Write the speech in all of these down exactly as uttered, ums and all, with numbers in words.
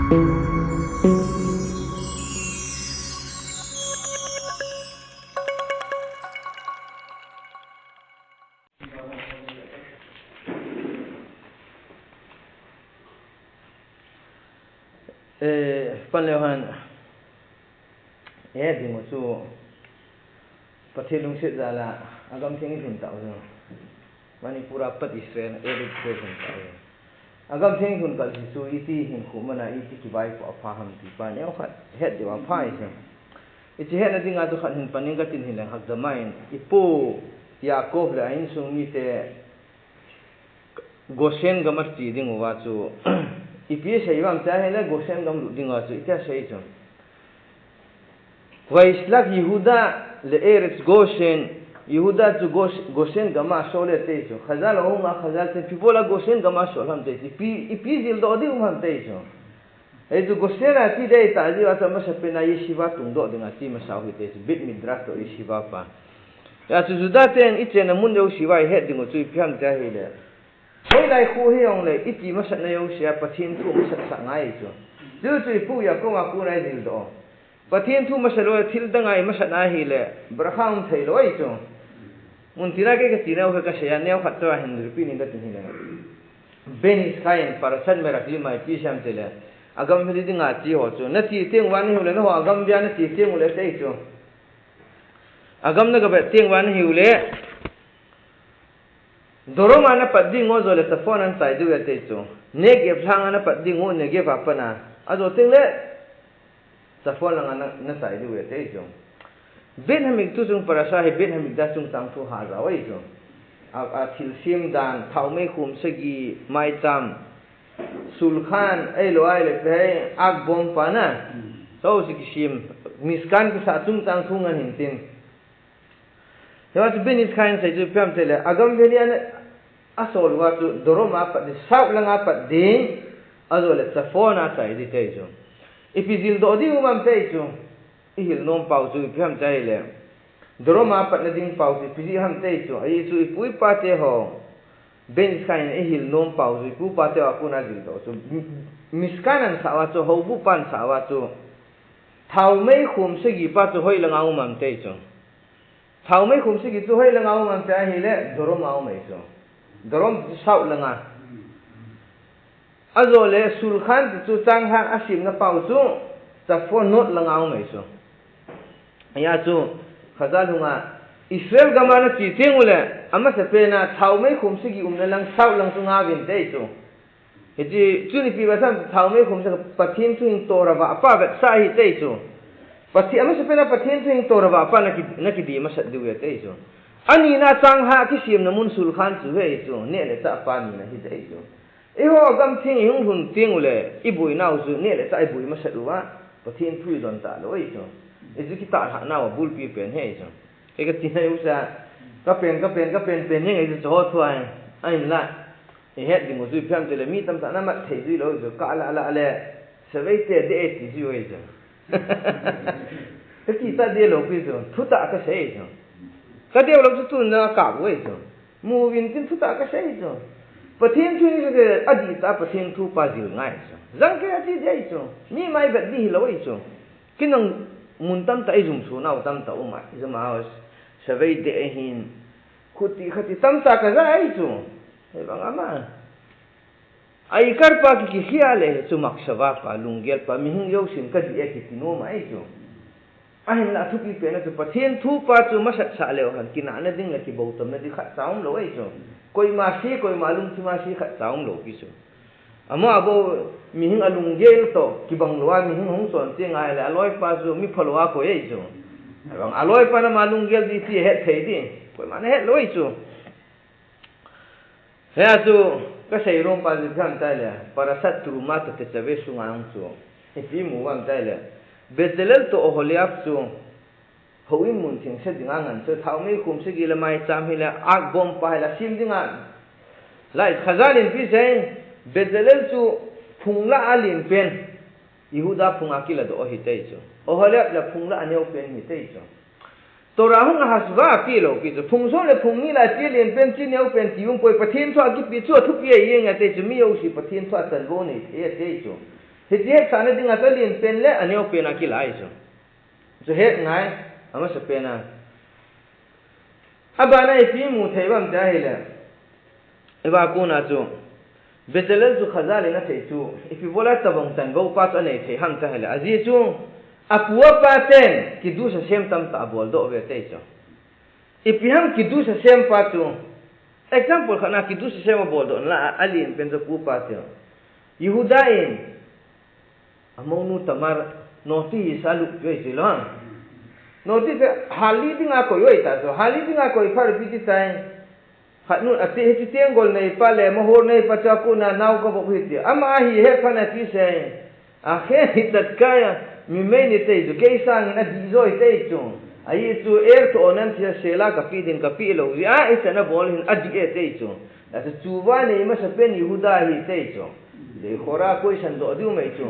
Eh, pan leu hen, eh, ding u chu, Pathen lungset jal a, agam theng i lhun tau jong. Manipur a pat Israel, eh, Israel lhun tau jong. Agam theng lhun kal si chu, iti hinkho mana, iti kivaipoh a pha ham ti pa, neo khat, het diu a pha i chu. Hiche hetna dinga chu khat hin pan ing katin hileng hakjama in, ipu Yaakov le a insung mite Goshen gam a che ding uva chu, ipi asei uvam tia hile Goshen gam lut ding uva chu, iti asei chu. Vaishlach Yehuda le Eretz Goshen, Yehuda chu Gos-, Goshen gam a asol e ti chu. Chazal ahung a Chazal te ipi bola Goshen gam a asol ham ti chu. Ipi, ipi jildoh ding um ham ti chu. Hichu Goshen a ti dei ta, hichu amasapen a yeshiva tungdoh dinga ti masa u hite, hichu Beit Midrash toh yeshiva pa. Hichu Juda ten ichenna mun jouse uva ihet ding u chu ipi ham tia hile, hoilai kho hijongle iti masatna jouse a Pathen thu masat sah ngai chu. Chuchu ipu Yaakov a kona ijildoh. Pathen thu masat lou le thil dang a imasat a hile, bracha um thei lou ahi chu. Mun tina kei katina u hi kasei a, neo khat toh ahin repeat ning katin hile. Ben Ish Chai in Parashat Meraglim a ipi asei em tile, agam veli dinga che ho chu, nache teng uva nahiu le, nangho agam vei a nache teng u le ti chu. Agam nagavet teng uva nahiu le, Dorom a napat ding u, ajole Chaffon a nachai diu ve ti chu. Negev lhang a napat ding u, Negev a pat a. Ajo teng le, Chaffon langa na, nachai diu ve ti chu. Beit Hamikdash thu chung parasha hi Beit Hamikdash chungchang thu ha jao ahi chu. A, a thilsem dan, thaomei khom sagi, maicham, Shulchan, ahilou ahile ipi ham, Ark bomb pa na. Jouse kisem, Mishkan kisah chungchang thu ngen hin tin. Hiva chu Ben Ish Chai in asei chu ipi ham tile, agam veli a asol uva chu, Dorom a pat ding, South langa pat ding, ajole Chaffon a chai ding ti chu. Ipi jildoh ding um ham ti chu, ihil nom pau chu ipi ham tia hile, Dorom a patna ding pau chu ipi jeh ham ti chu, ahi chu ipu ipa te ho, Ben Ish Chai in ihil nom pau chu ipu ipa te ho a kona jildoh chu, Mi-, Mishkan ahin sah uva chu, houbuh pa ahin sah uva chu, thaomei khom sagi pa chu hoi langa um ham ti chu. Thaomei khom sagi chu hoi langa um ham tia hile, Dorom a um ahi chu. Dorom chu South langa. Ajole Shulchan ti chu changlhang asemna pau chu Chaffon North langa um ahi chu. Hia chu Chazal hunga Israel gam a nache teng u le, amasapen a thaomei khom sagi umna lang South lang chu ngauvin ti chu. Hiche, chun ipi vetsahna, thaomei khom sagi, Pathen thu hing Torah vah pa vetsah ahi ti chu. Pathen, amasapen a Pathen thu hing Torah vah pa naki, nakidi masat diu ve ti chu. Anina changlhang kisemna mun Shulchan chu ahi chu. Neh le chah pa nina ahi ti chu. Eiho agam theng ihung lhun teng u le, iboinau chu neh le chah iboi masat uva, Pathen thu idon talou ahi chu. Hichu kitahlhah nau abulpi pen ahi chu. Kei katina u sa, kapen, kapen, kapen, pen jeng ahi chu, chuho thu ahi, ahinla. Ihet ding u chu ipi ham tile, mi tamtah in amat thei jui lou chu, kalah lah le, Shavuot te dei e ti jui u ahi chu. Kakitah deh lou pi chu, thutah kasei chu. Kadei lou chu tun na kap u ahi chu. Mu uvin tin thutah kasei chu. Pathen thu hi adih tah a Pathen thu pa jil ngai chu. Jang kei ati dei chu. Mi mai vet ding hilou ahi chu. Kei nang mun tamtah ijumso nau tamtah um a, ijum a, Shavuot dei ahin. Khuti khati tamtah kaja ahi chu. Hei bang ama. Aikar pa ki, kikhel le, hichu maksava pa, lunggel pa, mihing jousen kadih e kiti nom ahi chu. Ahinla athupi pen a chu, Pathen thu pa chu masat sah leu hen, kinahna ding le kiboutomna ding khatcha umlou ahi chu. Koima se, koima lungthim a se khatcha umlou pi chu. Amaho bou, mihing alunggel toh kibang lou a, mihing hung chon cheng ahile, aloipa chu miphalou a koi ahi chu. Abang aloipa nama lunggel ding ti ahet thei ding. Koiman ahet lou ahi chu. Hia chu, kasei nom pa chu ipi ham tile, Parashat Teruma toh Tetzaveh sunga jong chu, ipi imu uvam tile, Bezalel toh Oholiab chu, houin mun thengse dinga nganse, thaomei khom sagi le maicham hile, Ark bomb pa hile, asem dinga. Lai, Chazal in ipi asei, Bezalel chu phung lah a alen pen, Yehuda phunga kiladoh ahi ti chu. Oholiab le phung lah a neo pen ahi ti chu. Torah hung a hashva apeh lou pi chu. Phung som le phung ni lah a che alen pen, che neo pen ti um poi, Pathen thu a kipe chu athupi ahi jeng e ti chu. Mi jouse Pathen thu a chanvo nei thei e ti chu. Hiche hetsahna dinga chu alen pen le aneo pen a kila ahi chu. Chu het ngai, amasa pen a. Abana ipi mu thei uvam tia ahile, iva kona chu, Bezalel chu Khazal in athei chu, ipi bola tabang chanvou pa chu anei thei ham tia ahile, ajeh chu, apu apa ten, kiddush Hashem tamtah abol doh uve tia chu. Ipi ham kiddush Hashem pa chu, example khat na kiddush Hashem abol doh na la, alen pen chu apu apa chu. Yehuda in, Amounu Tamar, noti hi sa lup pi oi chu lo. Noti pe hali dinga koi oi ta chu, hali dinga koi phat pi ti tai. Khat nun ati hiche tenggol nei pa le, mahor nei pa chu akona nao kavop hi ti. Ama hi he phat na ti sei. Akhen hi tat kai a, mi mei ni tei chu, kei sangin adih joi tei chu. Ahi chu, heir to onan thil sela kape din kape lou. Jeh a, ichan abol hin adih e tei chu. Achu chuva nei masa pen Yehuda ahi tei chu. Leikhora koi san doh diu mai chu.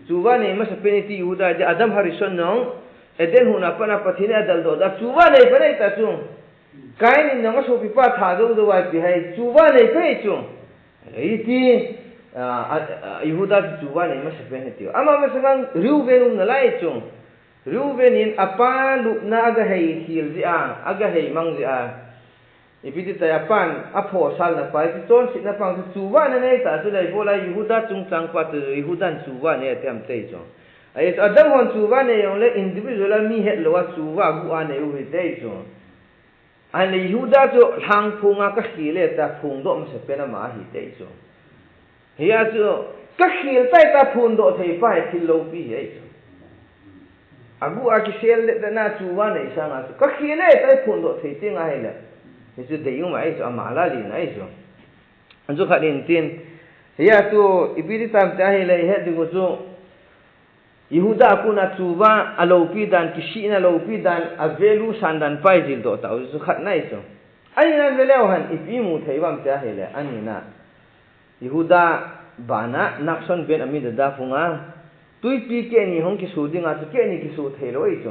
Chuva nei masa pen iti Yehuda ahi, Adam Harishon jong. Eden huna pat a Pathen in adaldoh da. Chuva nei pa nei ta chu. Kain in jong asopipa that jou jou a ipi hai. Chuva nei pa nei chu. Iti, a, a, a, Yehuda chu chuva nei masa pen ahi tiu. Ama masang a Reuven um nalai chu. Reuven in apa lupna agahei khel jeh a, agahei mang jeh a. Ipi ti tai apan, aphosal na pa, ipi chonsetna pa chu chuva na nei ta chu lei bola Yehuda chungchang pa chu Yehuda in chuva nei ati ham tei chu. Ahi chu adang hon chuva nei jong le individual a mi het lou a chuva agu a nei u hi tei chu. Ahile Yehuda chu lhang phunga kakhel e tia phongdoh masa pen ama ahi tei chu. Hia chu kakhel tai tia phondoh thei pa hi thil loupi hi ahi chu. Agu a kisel le na chuva nei sanga chu kakhel e tia phondoh thei teng ahile. Hichu deium ahi chu ama lalin ahi chu. Achu khat in tin. Hia chu ipi ti tam tia ahile ihet diu chu. Yehuda a kona chuva aloupi dan, kisihna loupi dan, avalue san dan pa ijil doh tau, chu khat na ahi chu. Ahin an veleu hen, ipi mu thei uvam tia ahile, anina. Yehuda bana, Nachshon ben Aminadab phunga, twipi kehni hung kisu dinga, chu kehni kisu thei lou ahi chu.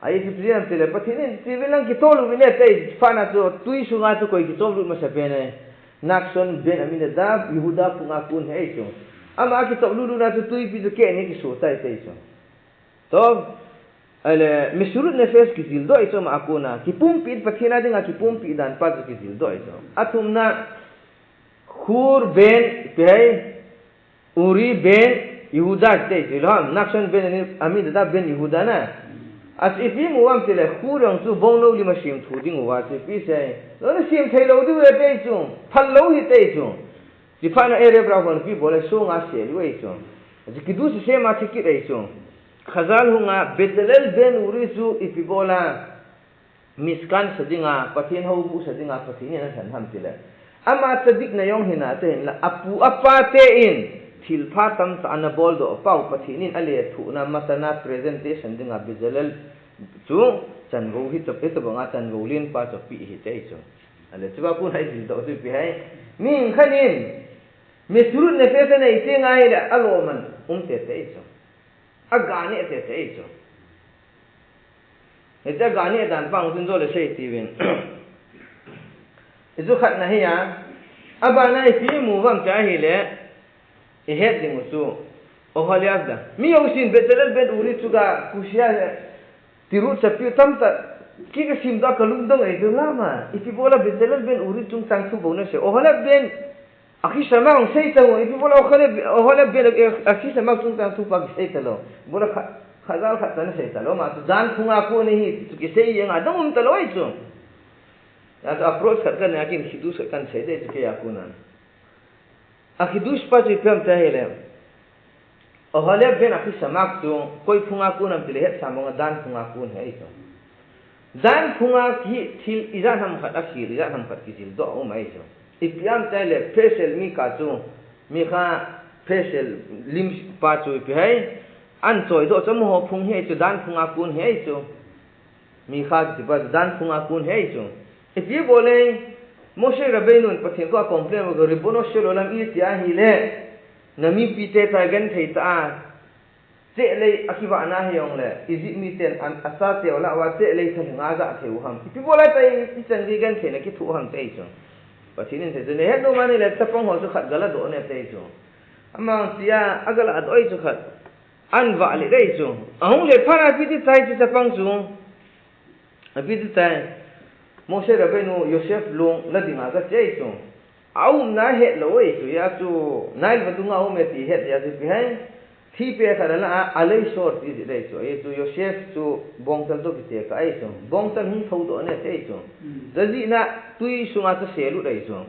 Ahi chu, Pathen in, Pathen in, Pathen in lang kichop lut uvin e, tei, phat na chu, tui sunga chu koi kichop lut masa pen e. Nachshon ben Aminadab, Yehuda phunga kon ahi chu. Ama kichop lut lut na chu, twipi chu kehni kisu tai, tei chu. To, ahile, Mesirut Nefesh kijil doh ahi chu, ama a kona. Kipumpi, Pathen a dinga kipumpi dan pa chu kijil doh ahi chu. Athumna, Hur ben, ipi hai, Uri ben Yehuda tei chu lo ham, Nachshon ben Aminadab ben Yehuda na. Achu ipi mu uvam tile Hur jong chu bongnou lim asem thou ding uva chu ipi sei. Lo na sem thei lou diu e tei chu, phal lou hi tei chu. Chuphat na Arab rao hon ipi bol le sunga sel u ahi chu. Achu kiddush asem a thi kit ahi chu. Chazal hunga Bezalel ben Uri chu ipi bola. Mishkan sa dinga, Pathen houbuh sa dinga, Pathen in alhen ham tile. Ama tzadik na jong hina te hinla, apu apa te in, thilpha tamtah ana bol doh pau, Pathen in alethuhna, matana presentation dinga, Bezalel chu, chanvou hi, hitobanga chanvou len pa chu apeh hi tei chu. Ahile, chuva kon a ijil doh chu ipi hai. Mihing khat in, Mesirut Nefesh anei teng ahile, aloman, um tei tei chu. Aga neh tei tei chu. Hiche aga neh dan pa hung tin jo le sei tiuvin. Hichu khat na ahi a. Abana ipi mu uvam tia ahile. Ihet ding u chu. Oholiab da. Mi jousen Bezalel ben Uri chu ga kusia tirut chapiu tamtah. Kei kasem doh a kalungdong ahi chu lama. Ipi bola Bezalel ben Uri chungchang thu bou nasei. Oholiab ben Ahisamak hung sei tau, ipi bola Oholiab, Oholiab ben, eh, Ahisamak chungchang thu pa kisei talou. Bola kha, Chazal khat chan sei talou, ama chu Dan phunga kon ahi, chu kisei jeng a dang um talou ahi chu. Achu approach khat kanei a, ken kiddush khat kahin sei ding chu kei a kon a. A kiddush pa chu ipi ham tia ahile. Oholiab ben Ahisamak chu, koi phunga kon ham tile hetsa mong a Dan phunga kon hi ahi chu. Dan phunga hi thil ijat ham khat akhel, ijat ham khat kijil doh aum ahi chu. Ipi ham tia ahile Phaselah Mikha chu, Mikha Phaselah lim pa chu ipi hai, ahin choi doh chu amaho phung hi ahi chu, Dan phunga kon hi ahi chu. Mikha kiti pa chu Dan phunga kon hi ahi chu. Ipi bol le, Moshe Rabbeinu in Pathen koma complain bol, Ribbono shel olam iti ahile, na mipi te tah genthei tah a, chehlei akivah na hijongle, Egypt miten an, achateu lah uva chehlei thalheng a ajah thei u ham. Ipi bol a tah ichan gei genthei na kithoh u ham tia ahi chu. Pathen in asei chu, nahet nom ahile, chapang ho chu khat galadoh ne tia ahi chu. Amang tia, agalah doh chu khat. An vah le dei chu. Ahung le phat a ipi ti tai ti chapang chu. Ipi ti tai. Moshe Rabbeinu Yosef long la dinga gache chu. Aumna het lou ei chu. Hia chu Nile vadunga um e ti het hia chu ipi ham. Thihpeh khat ala a, alei sor ti dei chu. Hia chu Yosef chu bongchal toh kitekah ei chu. Bongchal hung thoudoh ne ti ei chu. Jajihna tui sunga chu selut ei chu.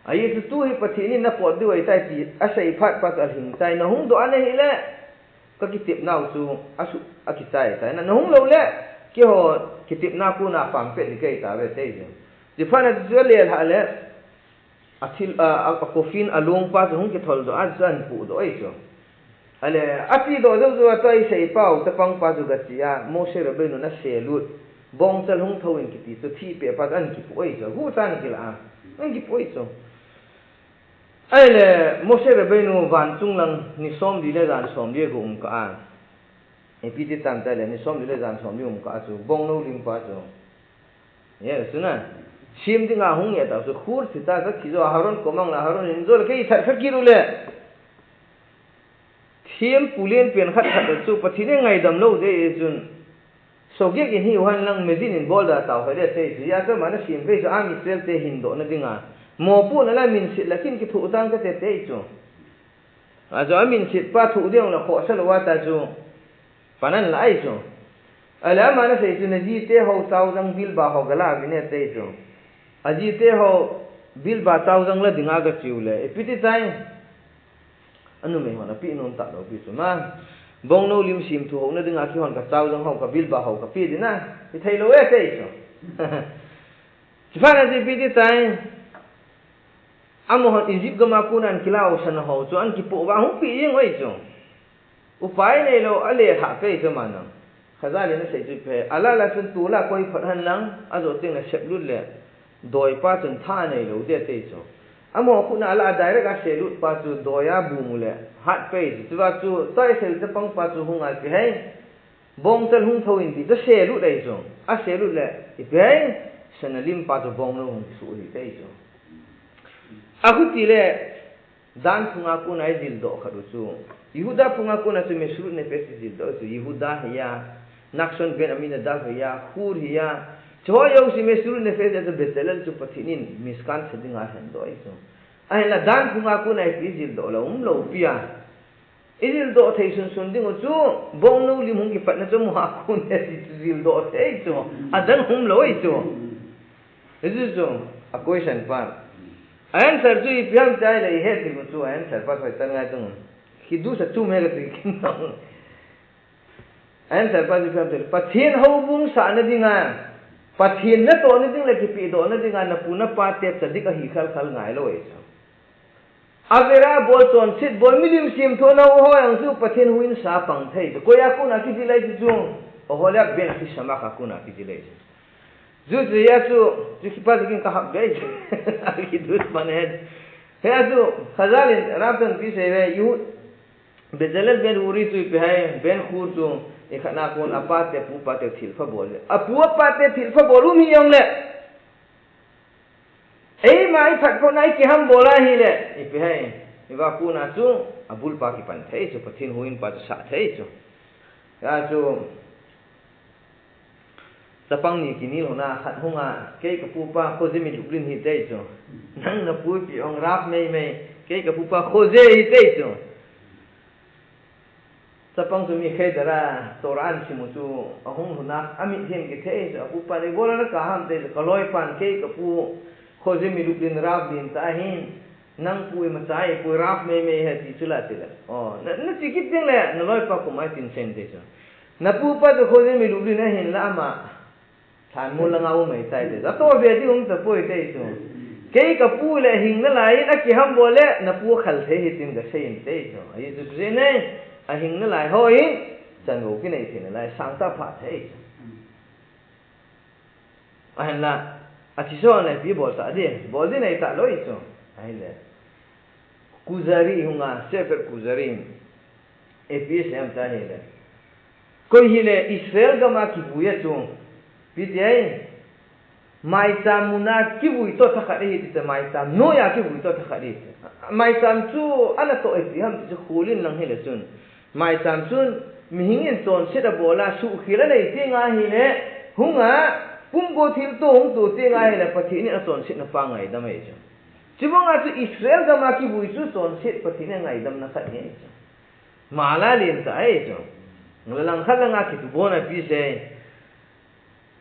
Ajeh chu tu hi Pathen in napot diu ahitai ti asei phat phat chu alhing tai, nahung doh ana hile, kakitepnau chu asu, akichai tai. Na, nahung lou le, keiho kitepna kona pang pet ding kahi tauve ti chu. Chuphat na chu alelhah le, athil, a, a, a coffin along pa chu hung kithol doh a, chu ahin pohdoh ei chu. Ale, achedoh jou jou a chu isei pau, chapang pa chu gache a, Moshe Rabbeinu in aselut, bongchal hung thou in kiti chu, thihpeh pa chu ahin kipoh ei chu, husa ahin kilah a, ahin kipoh ei chu. Ahile, Moshe Rabbeinu vanchung lang ni somli le jan somli aum kah a. Ipi ti tam tale, ni somli le jan somli aum kah a chu, bongnou lim pa chu. Ye, chu na. Sem dinga hung e tah chu, khur thi ta, ka kijo, Aharon kom a lang le, Aharon in jo le, kei that kha kit u le. Thempu lenpen khat khat chu Pathen in ngaidam lou dei chun. Sogek in hiu hen lang mezin in bol da tau hoi le ti chu. Hia chu ama nasem phei chu Am Israel te hindoh na dinga. Mopohna le minset le kin kithoh tang kate ti chu. Ajo aminset pa thoh ding le khohsa lou a ta chu. Pan ahin la ei chu. Ahile ama nasei chu najite ho chaojang bilba ho gala uvin e ti chu. Ajite ho bilba chaojang la dinga gache u le. Ipi ti tai. Anumei hon apeh nom talou pi chu ma. Bongnou lim sem thu houna dinga keihon ka chaojang ho ka bilba ho kapeh ding a. Hithei lou e ti chu. Chuphat na chu ipi ti tai. Amahon Egypt gam a kona ahin kilah u sana ho chu ahin kipoh uva hung peh jeng u ei chu. Upai neilou, alelhah pei chu ama nang. Khazal in asei chu ipi ham. Ala la chun tol a koi phot hen lang, ajo teng le seplut le, doi pa chun tha neilou ding ti chu. Amaho khut na ala direct a selut pa chu doi a bum u le, hat pei chu. Chua chu, tua Israel chapang pa chu hung a ipi ham. Bongchal hung thou in ti chu selut ei chu. Aselut le, ipi ham. Sana lim pa chu bongnou hung kisuh hi ti chu. Achuti le, Dan phunga kona ijildoh khat u chu. Yehuda phunga kona chu Mesirut Nefesh ijildoh chu. Yehuda hi a, Nachshon ben Aminadab hi a, Hur hi a. Chuho jouse Mesirut Nefesh a chu Bezalel chu Pathen in Mishkan sa dinga ahin doh ahi chu. Ahinla Dan phunga kona ipi ijildoh lou, umlou pi a. Ijildoh thei sunsun ding u chu, bongnou lim hung kipatna chu amaho a kon e ti chu jildoh thei chu. Adang umlou ahi chu. Hichu chu, a question pa. A answer chu ipi ham ti ahile ihet ding u chu, a answer pa hoitah ngai tung. Kidus a chu me kati kin nong. A answer pa chu ipi ham ti ahile, Pathen houbung sahna dinga, Pathen natohna ding le kipehdohna dinga, napu napa te tzadik ahi khalkhal ngailou ahi chu. Avera bol, chonset bol, milim semthohna ho jong chu Pathen huhhingsa pang thei chu. Koi a kona kijil ahi chu chu. Oholiab ben Ahisamak a kona kijil ahi chu. Ju chu hia chu, chu kipa chu kin kahap be. Kidus pan hen. Hia chu, Khazal in Rav Tanpi sei ve, Yehud, Bezalel ben Uri chu ipi ham, ben Hur chu, ikhatna kon apa te, apu apa te thilpha bol le. Apu apa te thilpha bol um hijong le. Eima iphatkhomna ikihambol ahile, ipi ham, iva kona chu, abul pa kipan thei chu, Pathen huhhing pa chu sah thei chu. Hia chu, chapang ni kinel hon a, khat hung a, kei kapu pa Khoze Milublin ahi ti chu. Nang napu ipi ham Rav Meimei, kei kapu pa Khoze ahi ti chu. Chapang chu mi Cheder a, Torah ahin sim u chu, ahung lhun a, amit hin kithei chu, apu pa le, ibola nakap ham ti chu, kaloipan kei kapu, Khoze Milublin Rav lentah ahin, nang pu imacha ahi, pu Rav Meimei ahi ti chu la ti le. O, na, nache kit ding le, naloipa koma itin sei in ti chu. Napu pa chu Khoze Milublin ahinla ama, Thanmol langa um ahitai ti. Atoh ve ding um tapoi ti chu. Kei kapu le ahing nalai in akihambol le, napu akhal thei ahi tin kasei in ti chu. Ahi chu chu nei, ahing nalai ho in, chanvo kinei thei nalai, sangtah pha thei chu. Ahinla, athi son le ipi bol tah ding, bol ding nei talou ahi chu. Ahile. Kuzari hung a, Sefer Kuzari. Ipi asei em ti ahile. Koi hile Israel gam a kivui a chu. Ipi ti ahi. Maicham muna kivui to thakhat ahi ti chu, maicham noiya kivui to thakhat ahi chu. Maicham chu ana toh ipi ham ti chu khulin lang hile chun. Maicham chun mihing in chonset abol a suhkhel anei teng ahile, hunga pumgo thilto hung to teng ahile Pathen in achonsetna pa ngaidam ahi chu. Chubanga chu Israel gama kivui chu chonset Pathen in angaidamna khat ahi chu. Mala lentah ahi chu. Langkhat langa kitup bon api sei.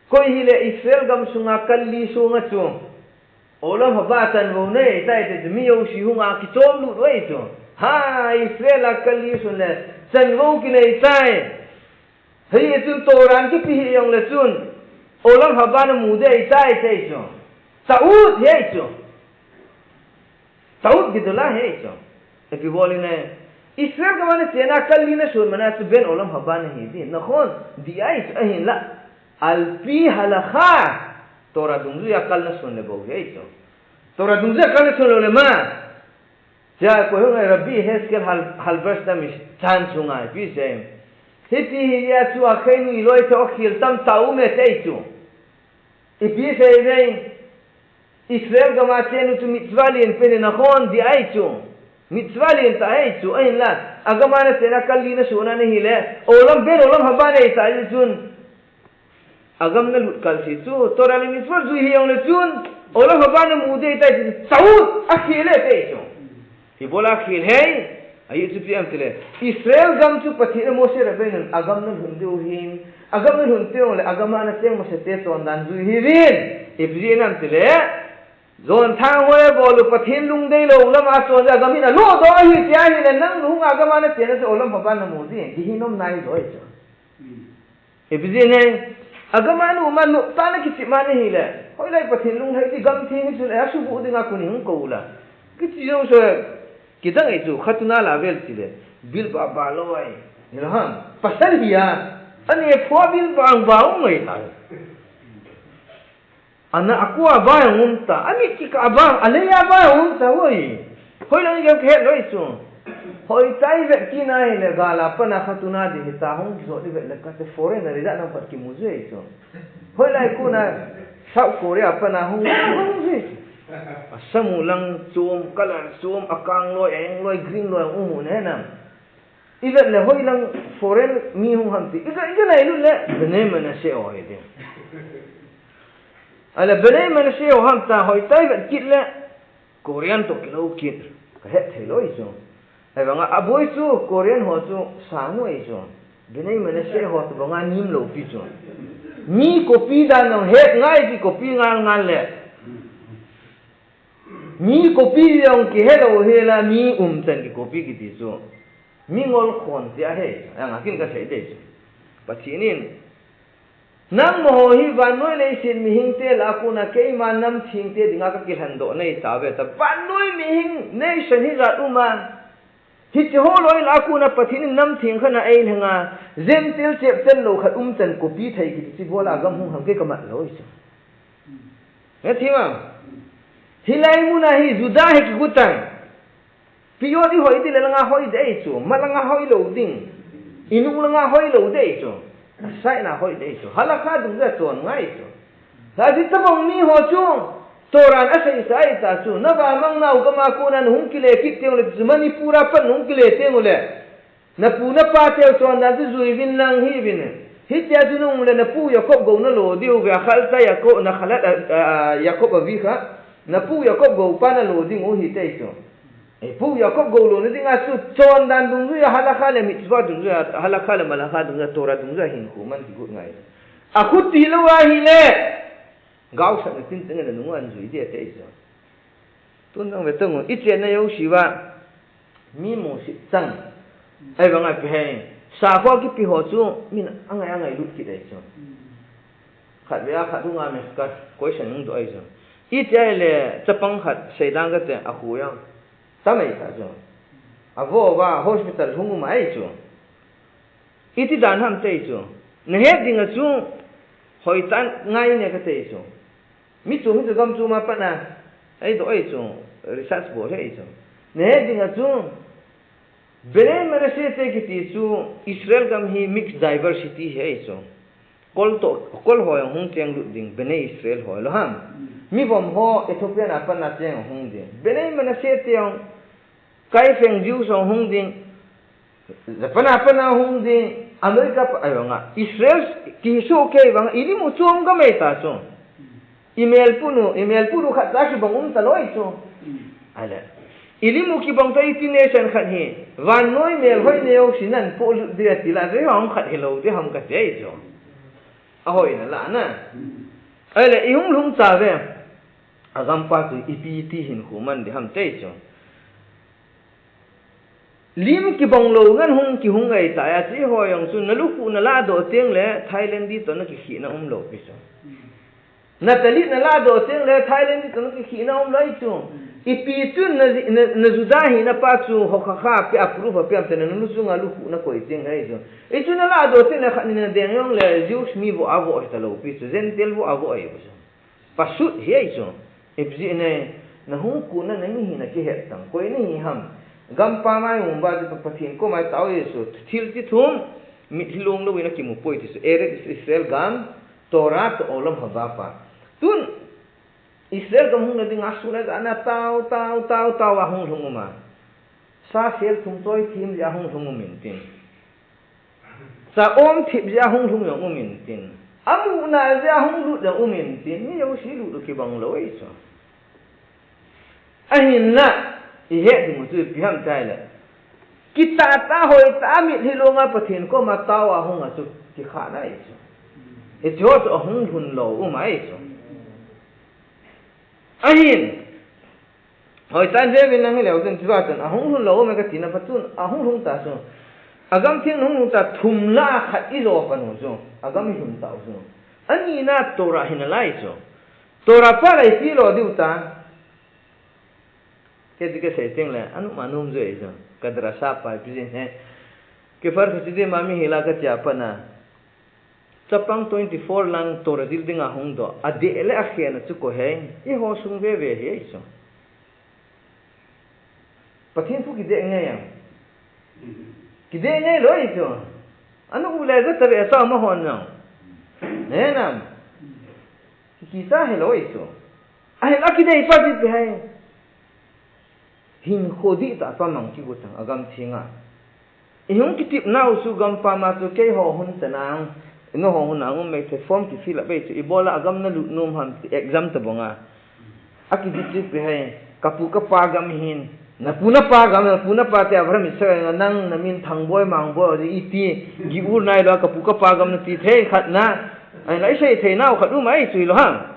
Koi hile Israel gam sunga kal li sunga chu olam haba chanvou nei tai ti chu mi jouse hunga kichom lut uve chu. Ha, Israel a kal li sun le chanvou kinei tai. Hijeh chun Torah kipe hih jongle chun olam haba namu ding ahitai ti chu. Ta'ud ahi chu. Ta'ud gedolah ahi chu. Ipi bol in e. Israel gam a nachen a kal li nasun mana chu ben olam haba nahi ding. Nakhon, dih ahi chu ahinla. Al pi halakha. Torah dungjuiya kal nasun le bou ahi chu. Torah dungjuiya kal nasun lou le ma. Tia koi hung e Rabbi Yehezkel Hal-, Halberstam in chan chunga ipi sei. Hiti hi a chu akhei nu iloi thei akhel tamtah um e ti chu. Ipi sei ve. Israel gam a chenu chu mitzvah lenpen in akhon dih ahi chu. Mitzvah lentah ahi chu. Ahinla, agam a nachen a kal li nasun a nahile, olam ben olam haba nei tah jeh chun. Agam nalut kal si chu, Torah le mitzvah jui hih jongle chun, olam haba namu ding ahitai ti chu, ta'ud, akhel e ti chu. Ibola akhel ham, ahi chu ipi ham tile, Israel gam chu Pathen in Moshe Rabbeinu in agam nalhun diu ahin, agam nalhun teng jongle, agam a nacheng masate chondan jui hih uvin, ipi jeh ham tile, jonthang hoi bol u Pathen lungdei lou lama chon jeh agam in alodoh ahi tia ahile, nang hunga agam a nachen a chu olam haba namu ding, Gehinnom nahi jo ahi chu. Ipi jeh ham, agam a naum a noptah a nakichep a nahile, hoilai Pathen lunglhai ti gam theng hi chule, asubuh dinga koi in hung kou la. Kiti jouse, kidang ahi chu, khatuna la vel tile, bil bah bah loi, hilou ham, pasal hi a, ane pho bil bah bah um ngai ta. Ana akua ba jong um ta, amit kikah ba, alei a ba jong um ta, oi. Hoilang jong kahet lou chu. Hoitah ivet kit na hile, gal a pat a khatuna ding hita hung kijot ivet le kate foreign a ri da nam khat kimu jui chu. Hoilai kona South Korea pat a hung, hung jui chu. Asam u lang chom, color chom, akang loi, aeng loi, green loi, um u ne nam. Ivet le hoilang foreign mi hung ham ti. Iga, iga nailut le, Bnei Menashe ho hi ding. Ahile Bnei Menashe ho ham ta hoitah ivet kit le, Korean toh kilou kit. Kahet thei lou ahi chu. Ahivanga, aboi chu, Korean ho chu, sang u ahi chu. Bnei Menashe ho tobanga nim lou pi chu. Mi copy dan jong het ngai pi copy ngal ngal le. Mi copy jong kihe lou hela, mi umchan ki copy kiti chu. Mi ngol khon tia ahi, anga kin kasei dei chu. Pathen in, nangma ho hi vannoi leiset mihing te lah a kona keima nam theng te dinga kakilhen doh nei tauve ta. Vannoi mihing nation hi jat um a. Hiche ho loi lah a kona Pathen in nam theng khat na eilheng a, Gentile chepchel lou khat umchan copy thei kiti chu ibola gam hung ham kei kamat lou ahi chu. Nathim a? Hilai muna hi Juda hi kigu tan. Period ihoi ding le langa hoi ding ahi chu, malanga hoi lou ding. Inung langa hoi lou ding ahi chu. Aside na hoi ding ahi chu. Halakha dungjuia chon ngai chu. Hiche tabang mi ho chu, Torah in asei sa ahi ta chu, navamang nau gam a kona nahung kile kit teng ule, chu Manipur a pat nahung kile teng ule. Napu napa teu chondan chu jui uvin lang hih uvin. Hitia chu nahung le napu Jacob gou nalo diu ve, akhalta Jacob, nakhalat a, a, Jacob avi kha. Napu Jacob gou pa nalo ding u hite chu. Ei, pu Jacob gou lona dinga chu chondan dungjuia halakha le mitzvah dungjuia, halakha le malakha dungjuia, Torah dungjuia hinkho man kigot ngai. Akhuti lou ahile, gaosapna tincheng in anung u anjui ding ate chu. Tun nang ve tang u, ichenna jouse uva, mi musit chang. Ahivanga ipi ham, sakho kipe ho chu, min angai angai lut kit ahi chu. Khatvei a khat hunga mi ka question hung doh ahi chu. Iti ahile, chapang khat, seidan kate, akhu jong. Tamei kha chu. Avo uva hospital hung um ahi chu. Iti dan ham ti chu. Nahet dinga chu, hoitah ngai ne kati chu. Mi chu, mi chu gam chu ma pat na. Eidoh ahi chu, research bol ahi chu. Nahet dinga chu, Bnei Menashe te kiti chu, Israel gam hi mixed diversity ahi chu. Kol to, kol ho jong hung cheng lut ding, Bnei Israel ho lo ham. Mi vom ho Ethiopia a pat a cheng hung ding. Bnei Manasseh te jong, Kaifeng Jews jong hung ding. Japan a pat a hung ding. America pa, ai vang a. Israel kisu kei vang, ilim u chom ga mai ta chu. Email punu, email punu khat ta kibang um ta loi chu. Ale. Ilim u kibang ta iti nation khat hi. Vannoi melhoi neo sinan po lut dia ti la, ve hong khat hello de ham ka te chu. A hoi na la na. Ale, i hung lhung ta ve. A gampa chu ipi ti hin khu man de ham te chu. Lim kibang lo ngan hung kihung ngai ta ya, chi ho jong chu na lukhuh na ladoh teng le Thailand di to na kikhih na um lo pi chu. Na talit na ladoh teng le Thailand di to na kikhih na um lo i chu. Ipi chu na, na, na Juda hina pa chu ho kha kha pe approve a pe am te na nu chunga lukhuh na koi teng le i chu. I chu na ladoh teng le khat ni na deng jong le Jews mi vo a vo hi ta lo pi chu, Gentile vo a vo ai pi chu. Pasut hi ai chu. Ipji nei, na hung kuna na mi hi na kihet tang. Koi na hi ham. Gampa mai hung ba chu Pathen koma tao Jesu. Thil ti thum, mitlhi long lo ina kimu poi ti chu. Eretz Israel gam, Torah to olam haba pa. Tun, Israel gam hung na ding a su na ga na tao, tao, tao, tao a hung hung uma. Sa sel thum choi thim ja hung hung um in tin. Sa om thip ja hung hung jong um in tin. Amu na ja hung lut jong um in tin. Mi jo si lut kibang lo ei chu. Ahin la, i he ding chu pi ham tai le. Kita ta hoi ta mitlhi long a Pathen koma tao a hung a chu kikha na ei chu. I chu chu a hung hun lo um ai chu. Ahin, Hoi tan ve vin nang hi leu chun, chua chun, a hung lhun lo, me ka tina pa chun, a hung lhung ta chu. A gam theng hung lhung ta, thum la khat i lo pa nu chu. A gam i lhun ta chu. Ani na Torah hin a lai chu. Torah pa lai ti lo diu ta. Ke ti ke sei teng le, anu ma num jo ei chu. Ka drasa pa pi jin he. Ke par ka ti de ma mi hi la ka tia pa na. Chapang twenty-four lang Torah zil dinga hung doh. A deh le a khen a chu ko hei. I ho sung ve ve hi ei chu. Pathen thu kideh ngai ang. Kideh ngai lo ei chu. Anu u le za ta ve sa ma hon nang. Ne nam. Ki ta he lo ei chu. A he la kideh pa ti pe hai. Hin kho di ta pa mang ki go tang a gam theng a. I hung kitip nau chu gam pa ma chu kei ho hun ta nang, i no ho hun nang um mei the form ki fill up ei chu i bol a gam na lut nom ham ti exam ta bong a. A ki di chu pe hai, ka pu ka pa gam hin, na pu na pa gam, na pu na pa te Abraham Israel nang na min Thangboi Mangboi i ti, gi ur nai lo ka pu ka pa gam na ti thei khat na, ai lai sei thei nau khat um ai chu i lo ham.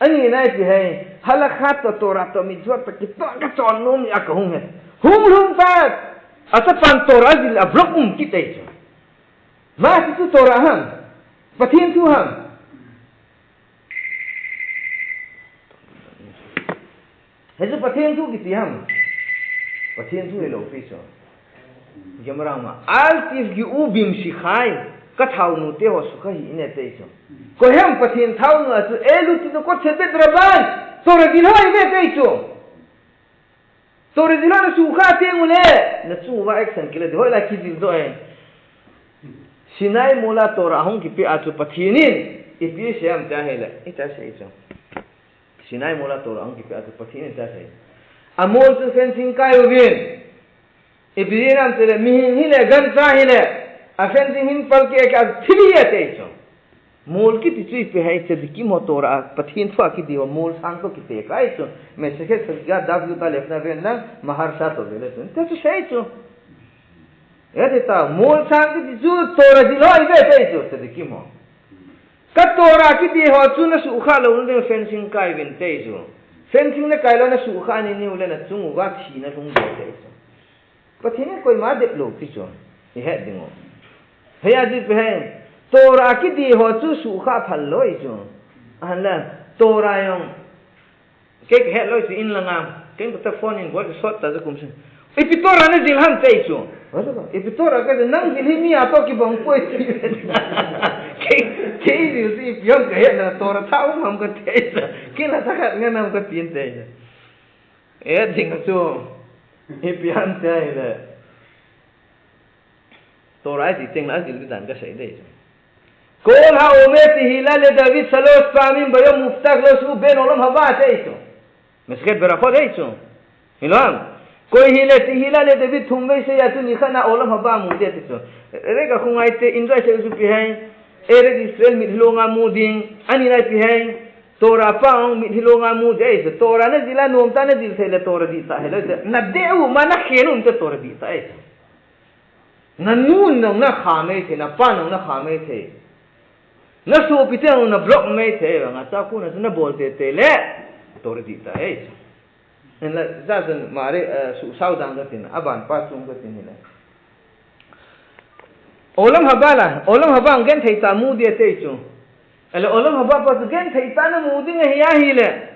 Ani nai pi hai, halakha to Torah to mitzvot to kitoh ka chon nom a ka hung he. Hung lhung ta, a chapan Torah zil a block um kit ei chu. Ma ti chu Torah ham. Pathen thu ham. He chu Pathen thu kiti ham. Pathen thu he lo pi chu. Gemara ma. Al tif gi u bim si khai. Ka thau nu te ho su kha hi ne te chu. Ko hem Pathen thau nu a chu elu ti no ko chebet raban. Torah zil hoi ve te chu. Torah zil na su kha te ngu le. Na chu va action kile de hoi la ki zil do e. Sinai mola Torah hung ki pe a chu Pathen in. I pi se am ta he le. I ta se i chu. Sinai mola Torah hung ki pe a chu Pathen in ta se. A mol chu fencing kai u vin. Ipi jeh ham tile, mihem hile, gancha hile, a fencing hin palkeh keh a thibi a tei chu. Mol kiti chu ipi ham, tzadikim ho Torah a, Pathen thu a kidei ho, mol sang toh kipeh ahi chu. Masekhet Chagiga Daf Yud Alef na ven lang, Maharsha toh vele chun. Te chu sei chu. Eti ta, mol sang kiti chu Torah zil ho ive tei chu, tzadikim ho. Ka Torah kidei ho chu na sukha lou na ding fencing kai uvin tei chu. Fencing na kai lou na sukha ni ni u le na chung uva thina lhung ding tei chu. Pathen in koima dep lou ti chu. I het ding u. Hei a di pe hei. Torah kidei ho chu sukha phal lou chu. Ahinla Torah jong. Kei ka het lou chu in langa. Kei ka ta phone in bol ka sot ta chu kum sin. Ipi Torah na zil ham tei chu. Ipi Torah ka zil nang zil hi mi a toh kibang poi ti. Kei, kei zil chu ipi ham ka het na Torah tha um ham ka tei chu. Kei la tha khat ngan ham ka tin tei chu. E ding chu. Ipi ham tei le. Torah ti teng la zil di dan ka sei dei chu. Kol ha'omer tehila leDavid shalosh pa'amim bayom uvtah lo, shu ben olam haba ati chu. Masechet Berachot ahi chu. Hilou ham? Koi hile tehila leDavid thumvei seiya chu nikhat na olam haba amu ding ati chu. Rega khungai te enjoy seiyu chu ipi ham. Eretz Israel mitlhi longa mu ding. Ani lai ipi ham. Torah pao mitlhi longa mu ding ahi chu. Torah najil a nomtah a najil thei le Torah dihtah hilou te. Nadeh u ma nakhen u te Torah dihtah ahi chu. Nanu nang nakha maithei, napa nang nakha maithei. Nasopi te nang nablock maithei, vang a cha kuna chu nabol teitei le Torah dihtah ahi chu. Hinla, ja chun mari, eh, suhsao dang katin, aban pa chung katin hile. Olam haba la, olam haba genthei tah a mu ding ati chu. Ahile olam haba pa chu genthei tah a namu ding ahi ahile.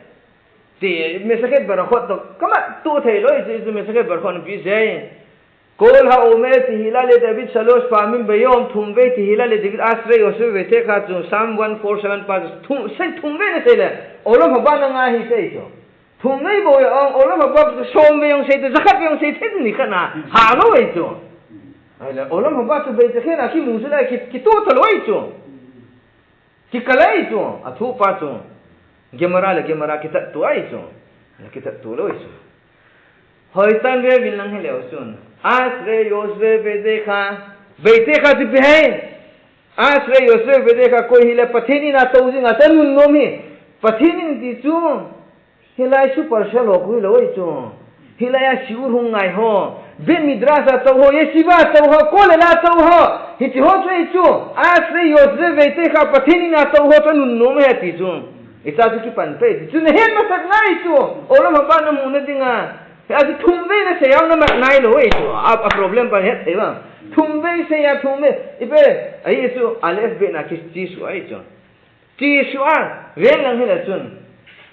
Ti Masechet Berachot toh, kamat tu thei lou chu, chu Masechet Berachot ipi asei. Kol ha'omer tehila leDavid shalosh pa'amim bayom, thumvei tehila leDavid ashrei Yoshev ve'evtecha chu, Psalm one four seven pa chu, thum, sei thumvei nasei le, olam haba nanga ahi sei chu. Thumvei bou ya ong, olam haba chu somvei ong sei te, jakhat vei ong sei te nikhat na, ha lou ahi chu. Ahile, olam haba chu bei chakhen a kimu chu le, ki, kitoh ta lou ahi chu. Kikal ahi chu, athu pa chu. Gemara le Gemara kitat tu ahi chu. Kitat tu lou ahi chu. Hoitah in ve uvin lang hileu chun. Ashrei Yoshev ve'evtecha. Ve'evtecha chu ipi ham. Ashrei Yoshev ve'evtecha koi hile Pathen in atou jing a chu anunnom hi. Pathen in ti chu. Hilai chu partial ho khu hilou ahi chu. Hilai a shiur hung ngai ho. Beit Midrash a tou ho, yeshiva a tou ho, kollel a tou ho. Hiche ho chu ahi chu. Ashrei Yoshev ve'evtecha Pathen in atou ho chu anunnom ahi ati chu. Hiche chu kipan pai ti chu. Nahet masat ngai chu. Olam haba namu na dinga. Hia chu thumvei nasei a namat nai lou ahi chu. A, a problem pa het thei vang. Thumvei seiya thumvei. Ipi, ahi chu Aleph beit na ki, kisu ahi chu. Kisu a, ven lang hile chun.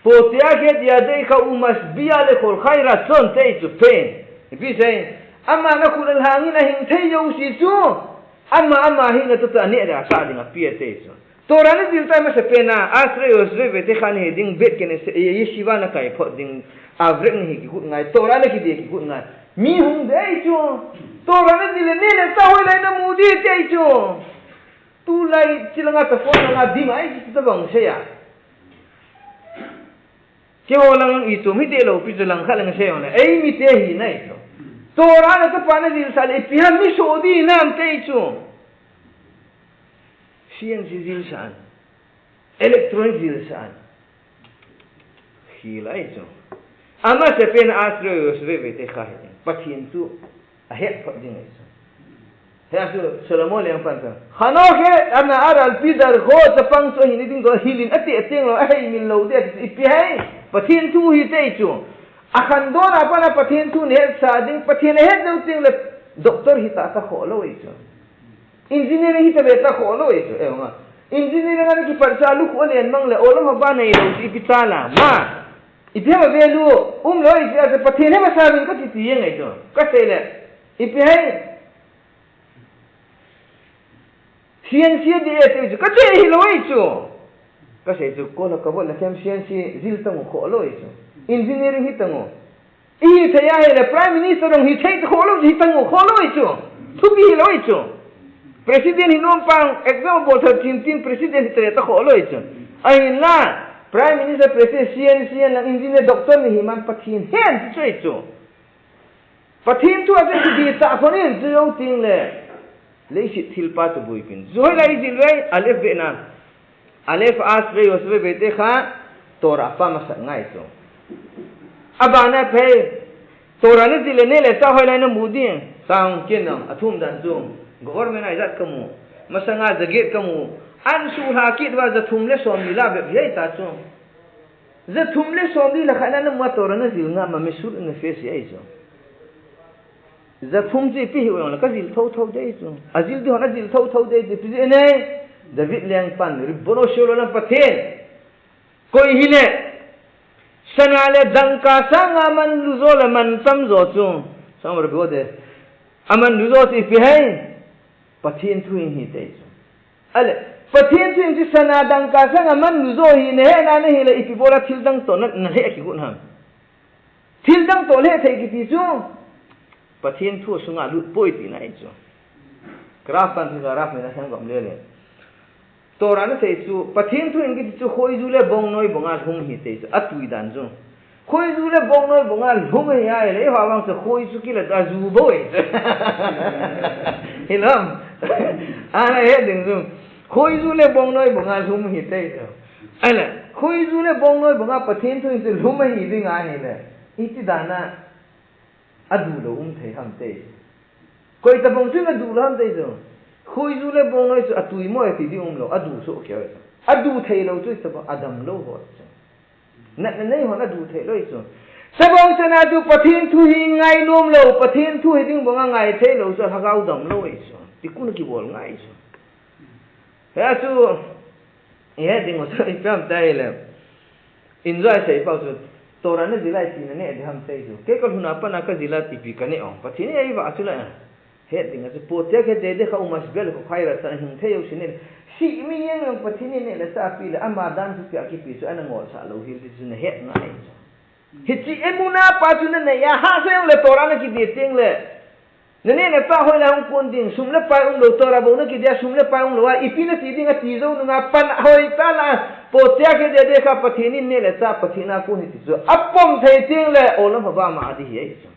Poteach et yadeicha umasbiach lechol chai ratzon ati chu pen. Ipi sei, ama nakhut a lhangin ahing thei jouse chu. Ama, ama hina toh toh aneh dia sa ding api ati chu. Torah najil tai masapen a, Ashrei Yoshev ve'evtecha nahi ding, Beit Knesset, yeshiva nakai phot ding, avrek nahi kigot ngai, Torah nakidei kigot ngai. Mi hung ding ahi chu. Torah najil le neh le chah hoilai namu ding ati chu. Tulai, chilanga ta phone langa dim ahi, chita bang seiya. Keiho lang ichom hideh lou pi chu lang khat lang seiya na. Eimite hina ahi chu. Torah na tapa najilsah le ipi ham mi soh ding ham ati chu. C N C jilsah an. Electronic jilsah an. Hilai chu. Amasapen a Ashrei Yoshev ve'evtecha hi. Pathen thu ahet phot ding ahi chu. Hia chu Solomon lengpan chu. Chanoch et hana'ar al pi darcho, chapang chu ahina ding toh hilin ati ateng lou, aheimil lou ding ati chu ipi ham. Pathen thu hi ati chu. Akhandon a pat a Pathen thu nahetsah ding, Pathen ahet lou teng le doctor hita ta khoh lou ahi chu. Engineering hita ve ta khoh lou ahi chu, eh, nga. Engineering a nakipat cha lukhuh alen mang le, olam haba neilou chu ipi cha la, ma. Ipi ham value um lou ahi chu, Pathen hi masa min kati ti jeng ahi chu. Kasei le, ipi ham. C N C adih e ati chu, kati hilou ahi chu. Kasei chu, kol a kavot le khem C N C jil tang u khoh lou ahi chu. Engineering hi tang u. Ihi thei ahile Prime Minister jong hithei ta khoh lou, hi tang u khoh lou ahi chu. Thupi hilou ahi chu. President hi nom pang, exam bol thei tin tin President hita ta khoh lou ahi chu. Ahinla, Prime Minister, President, C N C lang engineer, doctor nahi man Pathen hen ti chu ahi chu. Pathen thu a chu kidih ta khon in chu jong ting le. Leiset thilpa chu buipin. Chu hoilai jil vei, Aleph beit na. Aleph Ashrei Yoshev ve'evtecha, Torah pa masat ngai chu. Abana phei, Torah najil le neh le chah hoilai namu ding. Sang ken nang, athum dan chu. Government a ijat kamu. Masanga jaget kamu. An suhlha kit uva jathum le somli la bep hita chu. Jathum le somli la khat na namu a Torah najil ngam a mi sut na face ahi chu. Jathum chu ipi hiu jongle kajil thotho ding ahi chu. Ajil ding hon ajil thotho ding ahi chu. Ipi jeh inem? David lengpan, Ribbono shel olam Pathen. Koi hile, sana le dangka sanga manlu jo le mancham jo chu. Sang mar bo de. Amanlu jo chu ipi ham? Pathen thu in hi ti ahi chu. Ale, Pathen thu in chu sana dangka sanga manlu jo hi nahet na nahile ipi bol a thil dang toh na, nalheh kigot ham. Thil dang toh lheh thei kiti chu. Pathen thu sunga lut poi tina ahi chu. Graph kan thil graph me na sang gam le le. Torah in asei chu, Pathen thu in kiti chu khoiju le bongnoi banga lhum ahi ti chu, atui dan chu. Khoiju le bongnoi banga lhum ahi ahile, eiho vang chu khoiju kila aju bou ahi. Hilou ham? Ana het ding chu. Khoiju le bongnoi banga lhum ahi ti chu. Ahile, khoiju le bongnoi banga Pathen thu in chu lhum ahi ding ahile, iti dan a adu lou um thei ham ti chu. Koi tabang chu adu lou ham ti chu. Khoiju le bongnoi chu atui mo e ti ding umlou, adu soh kei chu. Adu thei lou chu tabang adam lou ho chu. Natna nei hon adu thei lou chu. Tabang chana chu Pathen thu hi ngai nom lou, Pathen thu hi ding banga ngai thei lou chu, lhagao dam lou chu. Ti kuna kibol ngai chu. Hia chu, ihe ding chu ipi ham ti ahile. Enjoy sei pau chu, Torah najil a ipi naneh ding ham ti chu. Kei kalhun a pat a kajil a ipi kaneh o. Pathen in eivah chu la. Het ding a chu, potia khe dede kha umas bel kho khaira tan hing thei u sine. Si mi yang yang Pathen in neh le chah api le, ama dan thu pia kipe chu, ana ngol sah lou hel ti chu nahet ngai chu. Hiche emunah pa chu nanei a, hahsa jong le Torah nakidei teng le. Naneh nachah hoilai hung kon ding, sum le pai umlou, Torah bou nakidei a, sum le pai umlou a, ipi nati ding ati jou nunga pan hoitah la, potia khe dede kha Pathen in neh le chah Pathen a kon ahi ti chu. Apom thei teng le, olam haba ma adih ahi chu.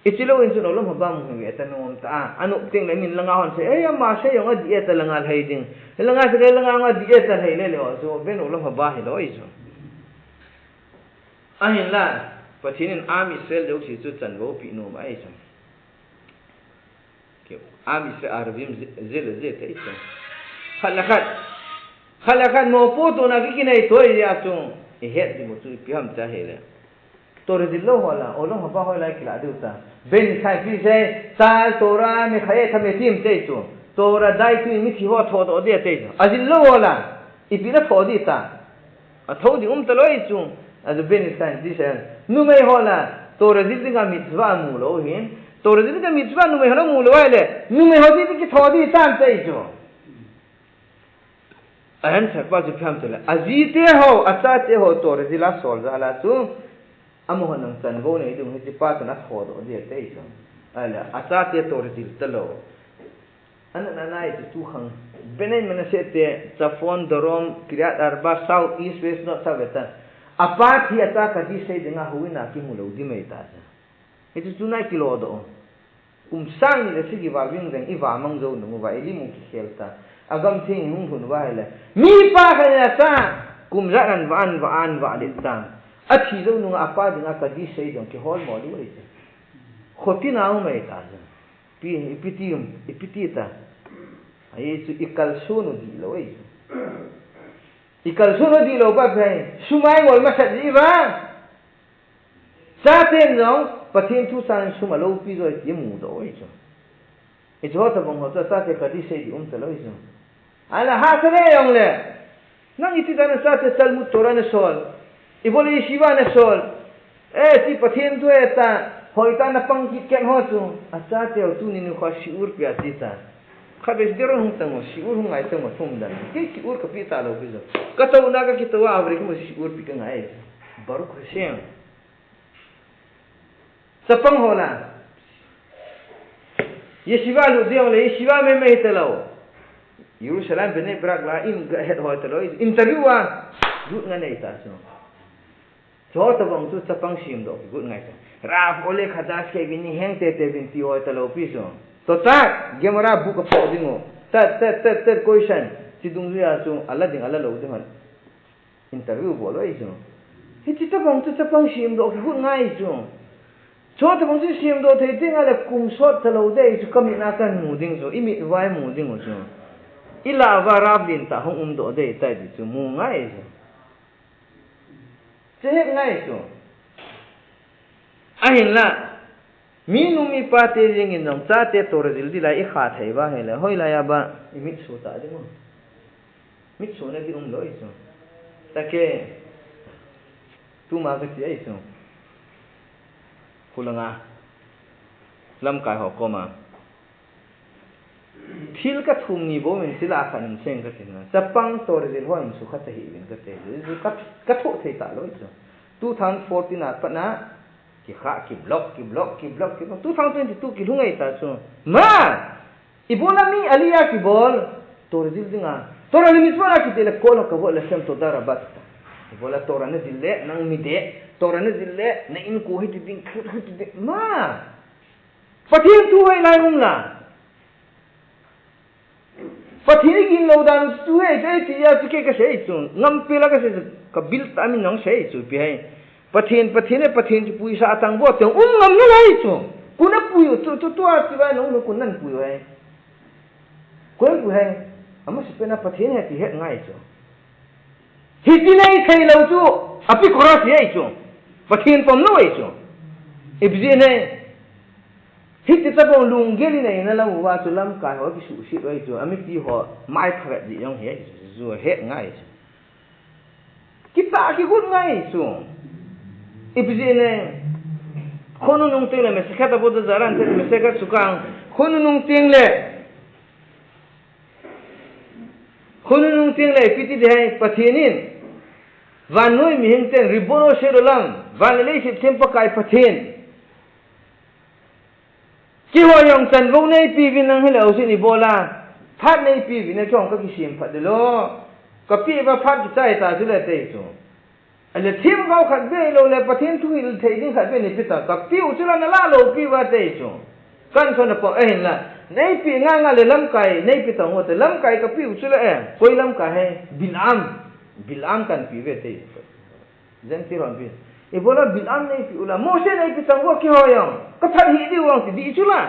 Ichi lou in chun olam haba mu hi ve ta nom ta a. Anop teng le min langa hon sei, "Ei, ama sei jong adih e ta langa lhai ding. Langa sei le langa adih e ta lhai le le o chu, ben olam haba hilou ahi chu." Ahinla, Pathen in Am Israel jouse chu chanvou pi nom ahi chu. Keu, Am Israel Arabim zi-, zil, zil te chu. Khat le khat. Khat le khat mopo tona kikinei toi a chu. Ihet ding u chu ipi ham ti ahile. Torah jil lou ho la, olam haba hoilai kila diu ta. Ben sai pi sei, chal Torah mi khaye thame tim te chu. Torah dai tu mi thi ho thodoh dia te chu. Ajil lou ho la, ipi natho di ta. Atho ding um talou ahi chu. Achu ben sai ti sei. Numei ho la, Torah jil dinga mitzvah amu lou hin. Torah jil dinga mitzvah numei ho la mu lou ahile. Numei ho di kitho di tan te chu. Ahin sapa chu ipi ham tile, ajite ho, achate ho Torah jil a sol jal a chu, amahon jong chanvou nei ding, hiche pa chun athodoh dia ti chu. Ahile, achate Torah jil talou. Ana, ana, ana, hiche tu khang. Bnei Menashe te, Chafon, Dorom, Kiryat Arba, South, East, West, North, South, West. Apa thi acha kaddish sei dinga houin a kimu lou ding ahi ta chu. Hichu tunai kilodoh. Kum sang ni le sagi val ving reng i va mang jou nung uva, i lim u kikhel ta. Agam theng hung lhun uva ahile. Mipa khat in acha. Kum jat an va, an va, an va le ta. Athi jou nunga apa dinga kaddish sei ding kihol mo diu ahi chu. Khotin a um ahi ta chu. Pi, ipi ti um, ipi ti ta. Ahi chu i kalson u dihlou ahi chu. I kalson u dihlou pa phei. Sum a i ngol masat ji va. Chaten jong, Pathen thu sangin sum aloupi jo ti mudoh ahi chu. Hiche ho tabang ho chu, chate kaddish sei di um talou ahi chu. Ahile hahsa le jong le. Nang iti dan a chate Talmud Torah nasol. Ibol yeshiva nasol. Eh, ti Pathen thu eta. Hoitah a napang kit kit ho chu. Achate ho tuni nikho shiur pia ti ta. Khatvei deron hung tang u, shiur hung ngai tang u, thum dan. Kei shiur kape talou pi chu. Katouna kakitoh a, avre kimu shiur pi kangai. Baruch Hashem. Chapang ho la. Yeshiva lut jeng le, yeshiva mei mei talou. Jerusalem Bnei Brak la in ga het ho talou. Interview a. Lut nga nei ta chu. Chu tabang chu chapang simdoh kigot ngai chu. Rav ole khadash kei vin ni heng tete vin ti ho talou pi chu. Toh ta, Gemara book a phoh ding u. Tat, tat, tat, tat question. Ti dungjui a chu, ala ding, ala lou ding hon. Interview bol u ahi chu. Hiche tabang chu chapang simdoh kigot ngai chu. Chu tabang chu simdoh thei teng le kum sot talou ding chu kamit a kamu ding chu. I mit uva imu ding u chu. I lah uva rav lentah hung umdoh ding tai ti chu mu ngai chu. Chu het ngai chu. Ahinla. Minu mipa te jeng in jong chate Torah jil ding lai i kha thei uva ahile, hoilai a ba i mit so ta ding u. Mit so na ding umlou ahi chu. Tahkeh, tuma kati ahi chu. Khulanga. Lamkai ho koma. Thil kathum ni bou min thil a khat in seng kati na. Chapang Torah jil ho in sukha tahih uvin kati. Ka, kathoh thei talou ahi chu. Two thousand fourteen a pat na, Kikha, kiblock, kiblock, kiblock, kiblock. Two thousand twenty-two kilhung ahi ta chu. Ma! Ibola mi Aliyah kibol. Torah jil dinga. Torah le mitzvot a kiti le kol hakavod lashem toda rabah. Ibola Torah najil le nang mideh, Torah najil le na inko hiti ding, hiti ding. Ma. Pathen thu hoilai um la. Pathen igin lou dan chu hei, hei ti a chu kei kasei chu. Ngam pela kasei chu. Ka bil ta min nang sei chu pi hei. Pathen, Pathen e, Pathen chu puisa tang vo te um ngam nalai chu. Koi napui u chu, chu tua ti va nang koi napui u hei. Koi napui hei. Amasa pena Pathen he ti het ngai chu. Hiti nei thei lou chu, apikoras ahi chu. Pathen pom lou ahi chu. Ibijeh inem. Hiti tabang lunggel in eina lam uva chu lamkai ho kisuhset ahi chu. Amipi ho mai phavet ding jong ahi chu. Chu het ngai chu. Kitah kigot ngai chu. Ibijeh inem. Khonung nung teng le Masechet Avodah Zarah te Masechet Sukkah. Khonung nung teng le Khonung nung teng le ipi ti ding ham, Pathen in, vannoi mihing ten, Ribbono shel olam, van le leiset sem Pakai Pathen. Keiho jong chanvou neipeuvin nang hileh ausin ibola, phat neipeuvin na keiho kakisem phat ding lou. Kapeh uva phat kichai ta chule ati chu. Ahile themgao khat beh lou le Pathen thuhil thei ding khat beh neipe ta, kapeh u chule nalah lou pi uva ati chu. Kahin son a pang ahinla, neipe ngai ngai le lamkai, neipe tang uva ati, lamkai kapeh u chule e, koi lamkai ham, Bilam, Bilam kahin pe uve ati. Gentile hon pe. Ibola Bilam neipe u la, Mose neipe tang uva keiho jong, kaphat hih diu vang ti ding chula.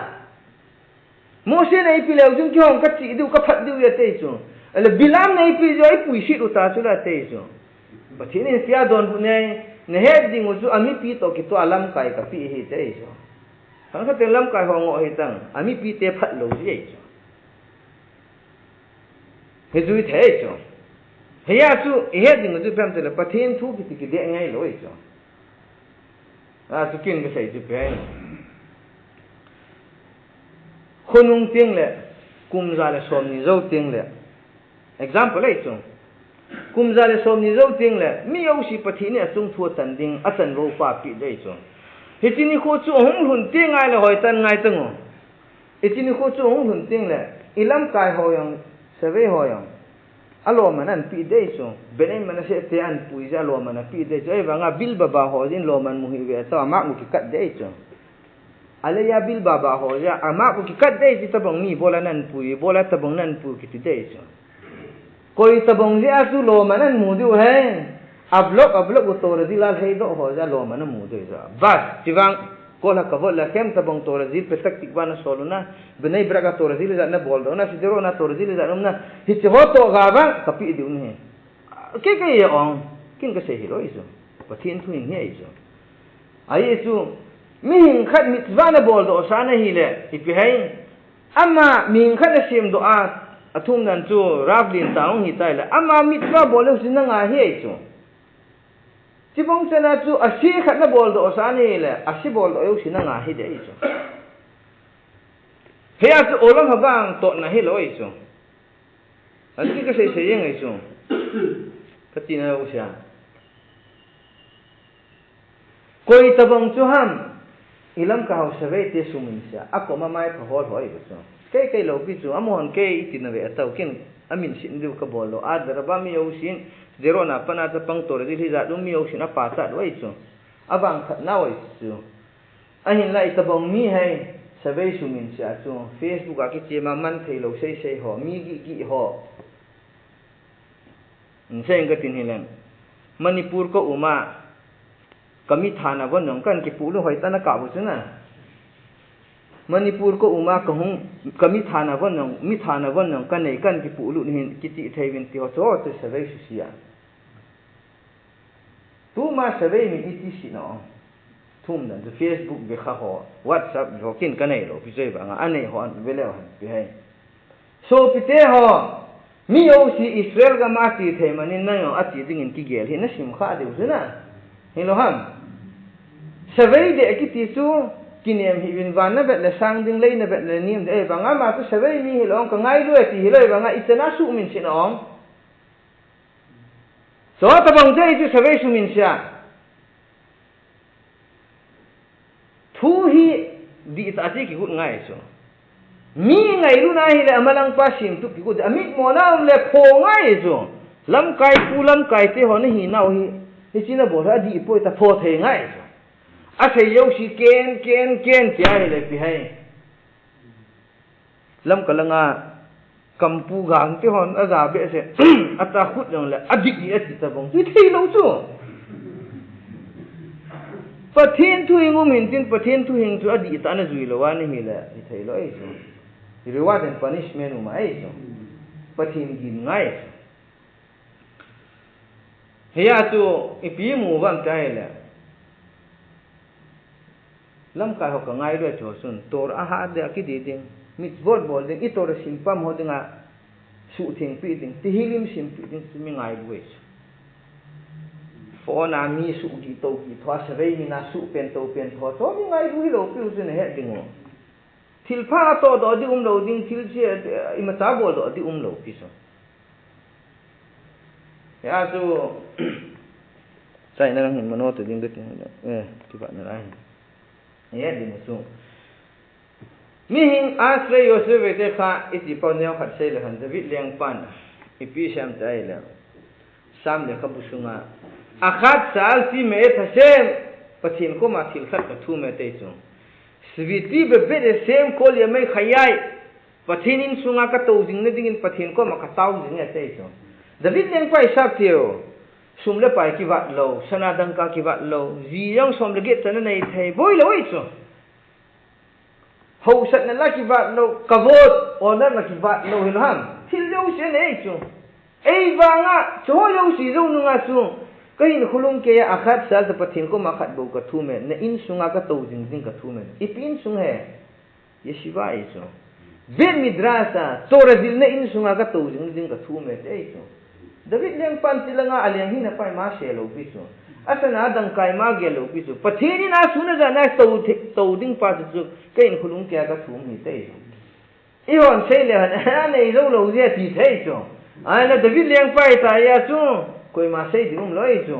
Mose neipe leu chun keiho kache diu, kaphat diu ahi ati chu. Ahile Bilam neipe jeh a ipuiset u ta chula ati chu. Pathen in pia donbut nei, nahet ding u chu amipi toh kitoh a lamkai kapeh ahi ati chu. Khankhat te lamkai ho ngoh hitang, amipi te phat lou ahi chu. Hijui thei chu. Hia chu, ihet ding u chu ipi ham itile Pathen thu kiti kideh ngai lou ahi chu. A, chu kin kasei chu pen. Khonung teng le, kum ja le somni jou teng le. Example ahi chu. Kum ja le somni jou teng le, mi jouse Pathen in achung thu achan ding, achanvou pa peh ding ahi chu. Hiche nikho chu ahung lhun teng ngai le hoitah in ngai tang u. Hiche nikho chu ahung lhun teng le, ilamkai ho jong, Savei ho jong. Aloman ahin pe ding ahi chu. Bnei Menashe te ahin pui jeh a aloman ahin pe ding ahi chu. Ahivanga Bilbaba ho jeh in loman mu hih uve ati, amark mu kikat ding ahi chu. Ahile a Bilbaba ho jeh a, amark mu kikat ding ahi chu tabang mi ibola nahin pui, ibola tabang nahin pui kiti ding ahi chu. Koi tabang jeh a chu loman ahin mu diu ham. A block, a block u Torah jil a lheidoh ho jeh a loman amu diu ahi chu. Bas, chuvang. Kol hakavod lashem tabang Torah jil, Petah Tikva nasol u na, Bnei Brak a Torah jil ijat nabol doh na, Sderot na Torah jil ijat um na, hiche ho toh ga vang kapeh diu ahi. Kei kei a ong, kin kasei hilou ahi chu. Pathen thu hin ahi chu. Ahi chu, mihing khat mitzvah nabol doh sah ahile, ipi ham. Ama mihing khat nasem doh a, athumna chu Rav Lin ta hung hita ahile, ama mitzvah bol leu sin nanga ahi chu. Chubang chana chu asi khat nabol doh sah ahile, asi bol doh jousen nanga ahi ding ahi chu. Hia chu olam ho vang totna hilou ahi chu. Ahi kasei sei jeng ahi chu. Katina lou sia. Koi tabang chu ham. Ilamkai ho Savei te sumin sia, akom a mai pha hol ho ahi chu. Kei kei lou pi chu, amahon kei iti nave atao kin, amin sin diu kabol lou. Adarabah mi jousen, Sderot na pat a chapang Torah jil hijat um mi jousen apachat u ahi chu. Avang khat nau ahi chu. Ahinla itabang mi hai, Savei sumin sia chu, Facebook a kichem a man thei lou sei sei ho, mi gih gih ho. Insei katin hileng. Manipur ka um a, ka mi thana von jong kan kipuh lut hoitah in ka bu chu na. Manipur ka um a ka hung, ka mi thana von jong, mi thana von jong ka nei kan kipuh lut hin kiti thei uvin ti ho chu, chu Savei susia. Tuma Savei min iti si no. Thum dan chu Facebook ve kha ho, WhatsApp ve ho kin ka nei lou, pi choi vanga, anei ho an ve leu hen, pi hai. Sopite ho, mi jouse Israel gam a che thei manin nang jong ache dingin kigel hi nasim kha diu chu na. Hilou ham. Savei deh kiti chu, kinem hih uvin van na vet le sang ding, lei na vet le nem ding, ahivanga ama chu Savei mi hilou ka ngailu e ti hilou, ahivanga ichan a sumin sin ong. Chutabang deh chu Savei sumin sia. Thu hi dihtah a che kigot ngai chu. Mi ngailutna hile amalang pa semtup kigot ding. Amitmona um le pho ngai chu. Lamkai pu lamkai te ho nahi nau hi. Hiche nabol hi adih poi ta pho thei ngai chu. Asei jouse ken, ken, ken tia hile ipi ham. Lamka langa kampu gang te hon aja behseh. Ata khut jong le adih hi ati tabang. Hithei lou chu. Pathen thuhing um hintin, Pathen thuhing chu adih tah a najui lou a nahile, hithei lou ahi chu. Reward and punishment um ahi chu. Pathen gin ngai chu. Hia chu ipi mu uvem tia hile. Lamkai ho ka ngailut chu chun, Torah a hat ding, akidi ding, mitzvot bol ding, i Torah simpam ho dinga suhthengpi ding, Tehillim simpi ding, chu mi ngailut ahi chu. Phone a mi suhgih tougih tho, a several min a suhpen toupen tho, chu mi ngailut hilou piu chu nahet ding u. Thilpha atoh doh ding umlou ding, thil che, imacha bol doh ding umlou pi chu. Hia chu, chaina lang hin mano te ding kati, eh, kibatna lai. Eh, ding chu. Mihing Ashley Yosef te kha, iti pau neo khat sei le khan, David lengpan, ipi sei em tia hile. Sam lekhabu sunga, Achat sha'alti me'et Hashem, Pathen koma thil khat kathum e ati chu. Shvi'ti bebet Hashem kol yemei chayai, Pathen insunga katou jing nadingin Pathen koma katao jing e ati chu. David lengpa hisap teu, sum le pai kivat lou, sana dangka kivat lou, ji jong som le get chan anei thei, boi lou ahi chu. Hausatna la kivat lou, kavod, honor la kivat lou hilou ham. Thil jouse anei chu. Ei vanga, chu jouse jou nunga chu. Kahinkho lungkeiya Achat sha'alta, Pathen koma khat bou kathum e, na insunga katou jing ding kathum e. Ipi insung ham? Yeshiva ahi chu. Beit Midrash a, Torah jilna insunga katou jing ding kathum e ati ahi chu. David lengpan tilanga aleng hina pai ma se lou pi chu. Asana dangkai ma gel lou pi chu. Pathen in asun ajan a tou the-, tou ding pa chu chu. Kahinkho lungkeiya kathum ahi ati chu. Ihon sei le han, anei jou lou jeh ati thei chu. Ahina David lengpa hita a chu. Koima sei ding umlou ahi chu.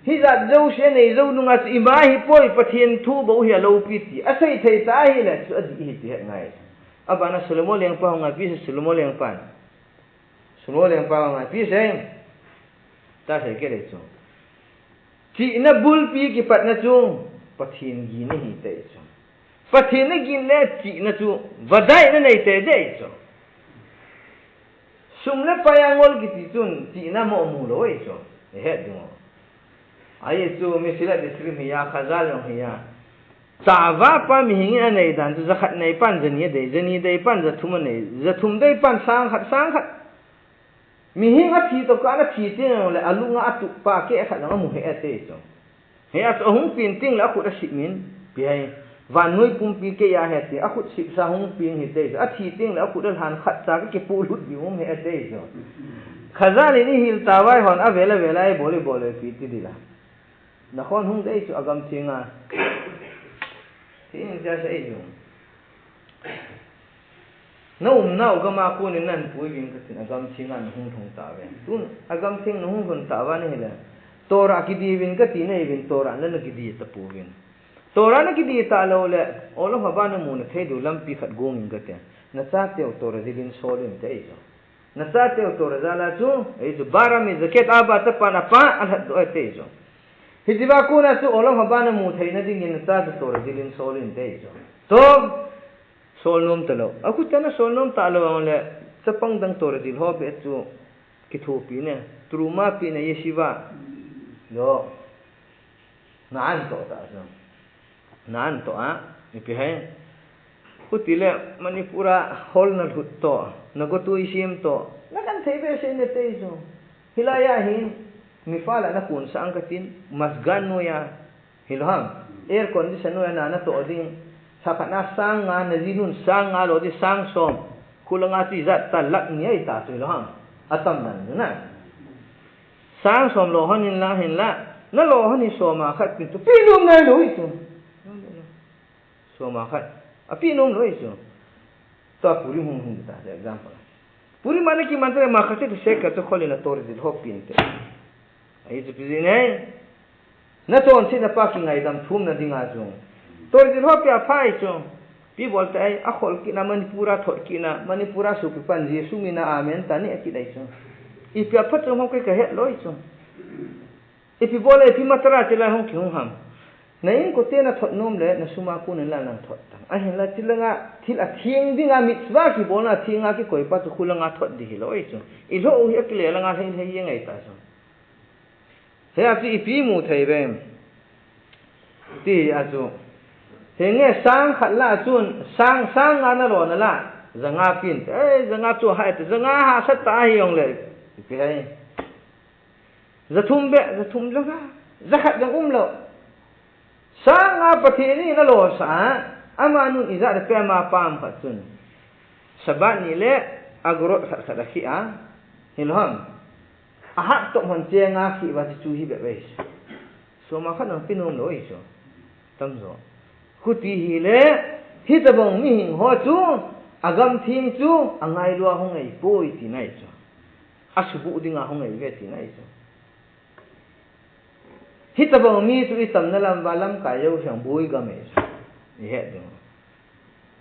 Hijat jouse anei jou nunga chu ima hi poi Pathen thu bou hi alou pi ti. Asei thei ta hile chu adih hi ti het ngai chu. Abana Solomon lengpa hung a pi se Solomon lengpan. Solomon lengpa hung a pi se. Ta sei kei le chu. Chihna bulpi kipatna chu Pathen gin ahi ati chu. Pathen nagin le chihna chu vadai nanei tei dei chu. Sum le pai a ngol kiti chun chihna mo mu lou ahi chu. Ihet ding u. Ahi chu Mesillat Yesharim hi a, Chazal jong hi a. Chava pa mihing in anei dan chu jakhat nei pan jani adei, jani dei pan jathum anei, jathum dei pan sang khat, sang khat. Mihing athi toh kah a athi teng le alunga atup pa keh khat jong amu he ati chu. Hia chu ahung peng teng le akhut asip min, ipi ham. Vannoi pumpi keiya ahi ati, akhut sipsa hung peng hi ati chu. Athi teng le akhut alhan khat cha kakipuh lut ding um he ati chu. Chazal in ihil tavai hon avel avel a ibol ibol le ipi ti ding la. Nakhon hung dei chu agam thenga. Thing ja sei chu. Na umnau gam a konin nahin pui uvin katin, agam thenga nahung lhung tauve. Tun agam theng nahung lhun tauva nahile, Torah kidi uvin kati nahi uvin, Torah na, nakidi tapouvin. Torah nakidi talou le, Olam Haba namu nathei diu lampi khat gong in kati. Nachateu Torah jil in sol un ati chu. Nachateu Torah jal a chu, ahi chu, Bara mi jaket aba tapan apa alhat doh ati chu. Hichea kona chu Olam Haba namu theina dingin nachateu Torah jil in sol un ati chu. Toh, sol nom talou. Akhuta nasol nom talou le, chapang dang Torah jil ho beh chu kithopi ne, Truma pi ne, yeshiva. Lo. Na an toh ta chu. Na an toh a, ipi ham. Khuti le Manipur a hol nalhut toh, nagotui sem toh. Nakan thei behseh ne ati chu. Hilai a hin, mifal a nakun sang katin, masgan noiya. Hilou ham. Air condition noiya na, natoh ding. Lhakhat na sang nga, najinun sang nga lo ding sang som. Khulanga chu ijat ta lakh ni ahi ta chu hilou ham. Atam dan chu na. Sang som lo hon in la, hin la. Nalo hon hi som a khat pin tu. Pi nom nailou hi chu. Som a khat. Api nom lou hi chu. Tua Purim hung hung ta, example. Purim a nakiman ta, ma khat chu sekel chu khol in a Torah jil ho pin te. Ahi chu ipi jeh ham. Nachonsetna pa kingaidam thumna dinga chu. Torah jil ho pe a phai chu. Ipi bol tah ai, akhol kit na Manipur a thot kit na, Manipur a sopi pan Jesu min a amen ta ni akit ai chu. Ipi a phat chu hong kai kahet lou chu. Ipi bol ai, ipi matra ti la hong kihung ham. Na inkote na thot nom le, na sum a kon in la nang thot tan. Ahinla ti langa, thil atheng dinga mitzvah kibolna thenga kikoi pa chu khu langa thot di hilou chu. Ilou hi akile langa lhei lhei jeng ai ta chu. Hia chu ipi mu thei ve. Ti a chu. Henge sang khat la chun, sang, sang nga na lo na la. Za nga pin. Ei, za nga chu hai te, za nga hahsa ta hi jong le. Ipi hai. Za thum be, za thum za nga. Za khat jong um lou. Sang nga Pathen in na lo sa. Amanun ijat pe ama pam khat chun. Sabbath ni le agorot khat khat akhi a. Hilou ham. Ahat toh hon chenga khi va chu hi be ve. Soma khat nang pi nom lou chu. Tamjo. Khuti hile, hitobang mihing ho chu, agam thim chu, angailua hung ngai poi ti nai chu. Asubu dinga hung ngai ve ti nai chu. Hitobang mi chu itamna lam va lamkai jou siang bui gam e chu. Ihet ding.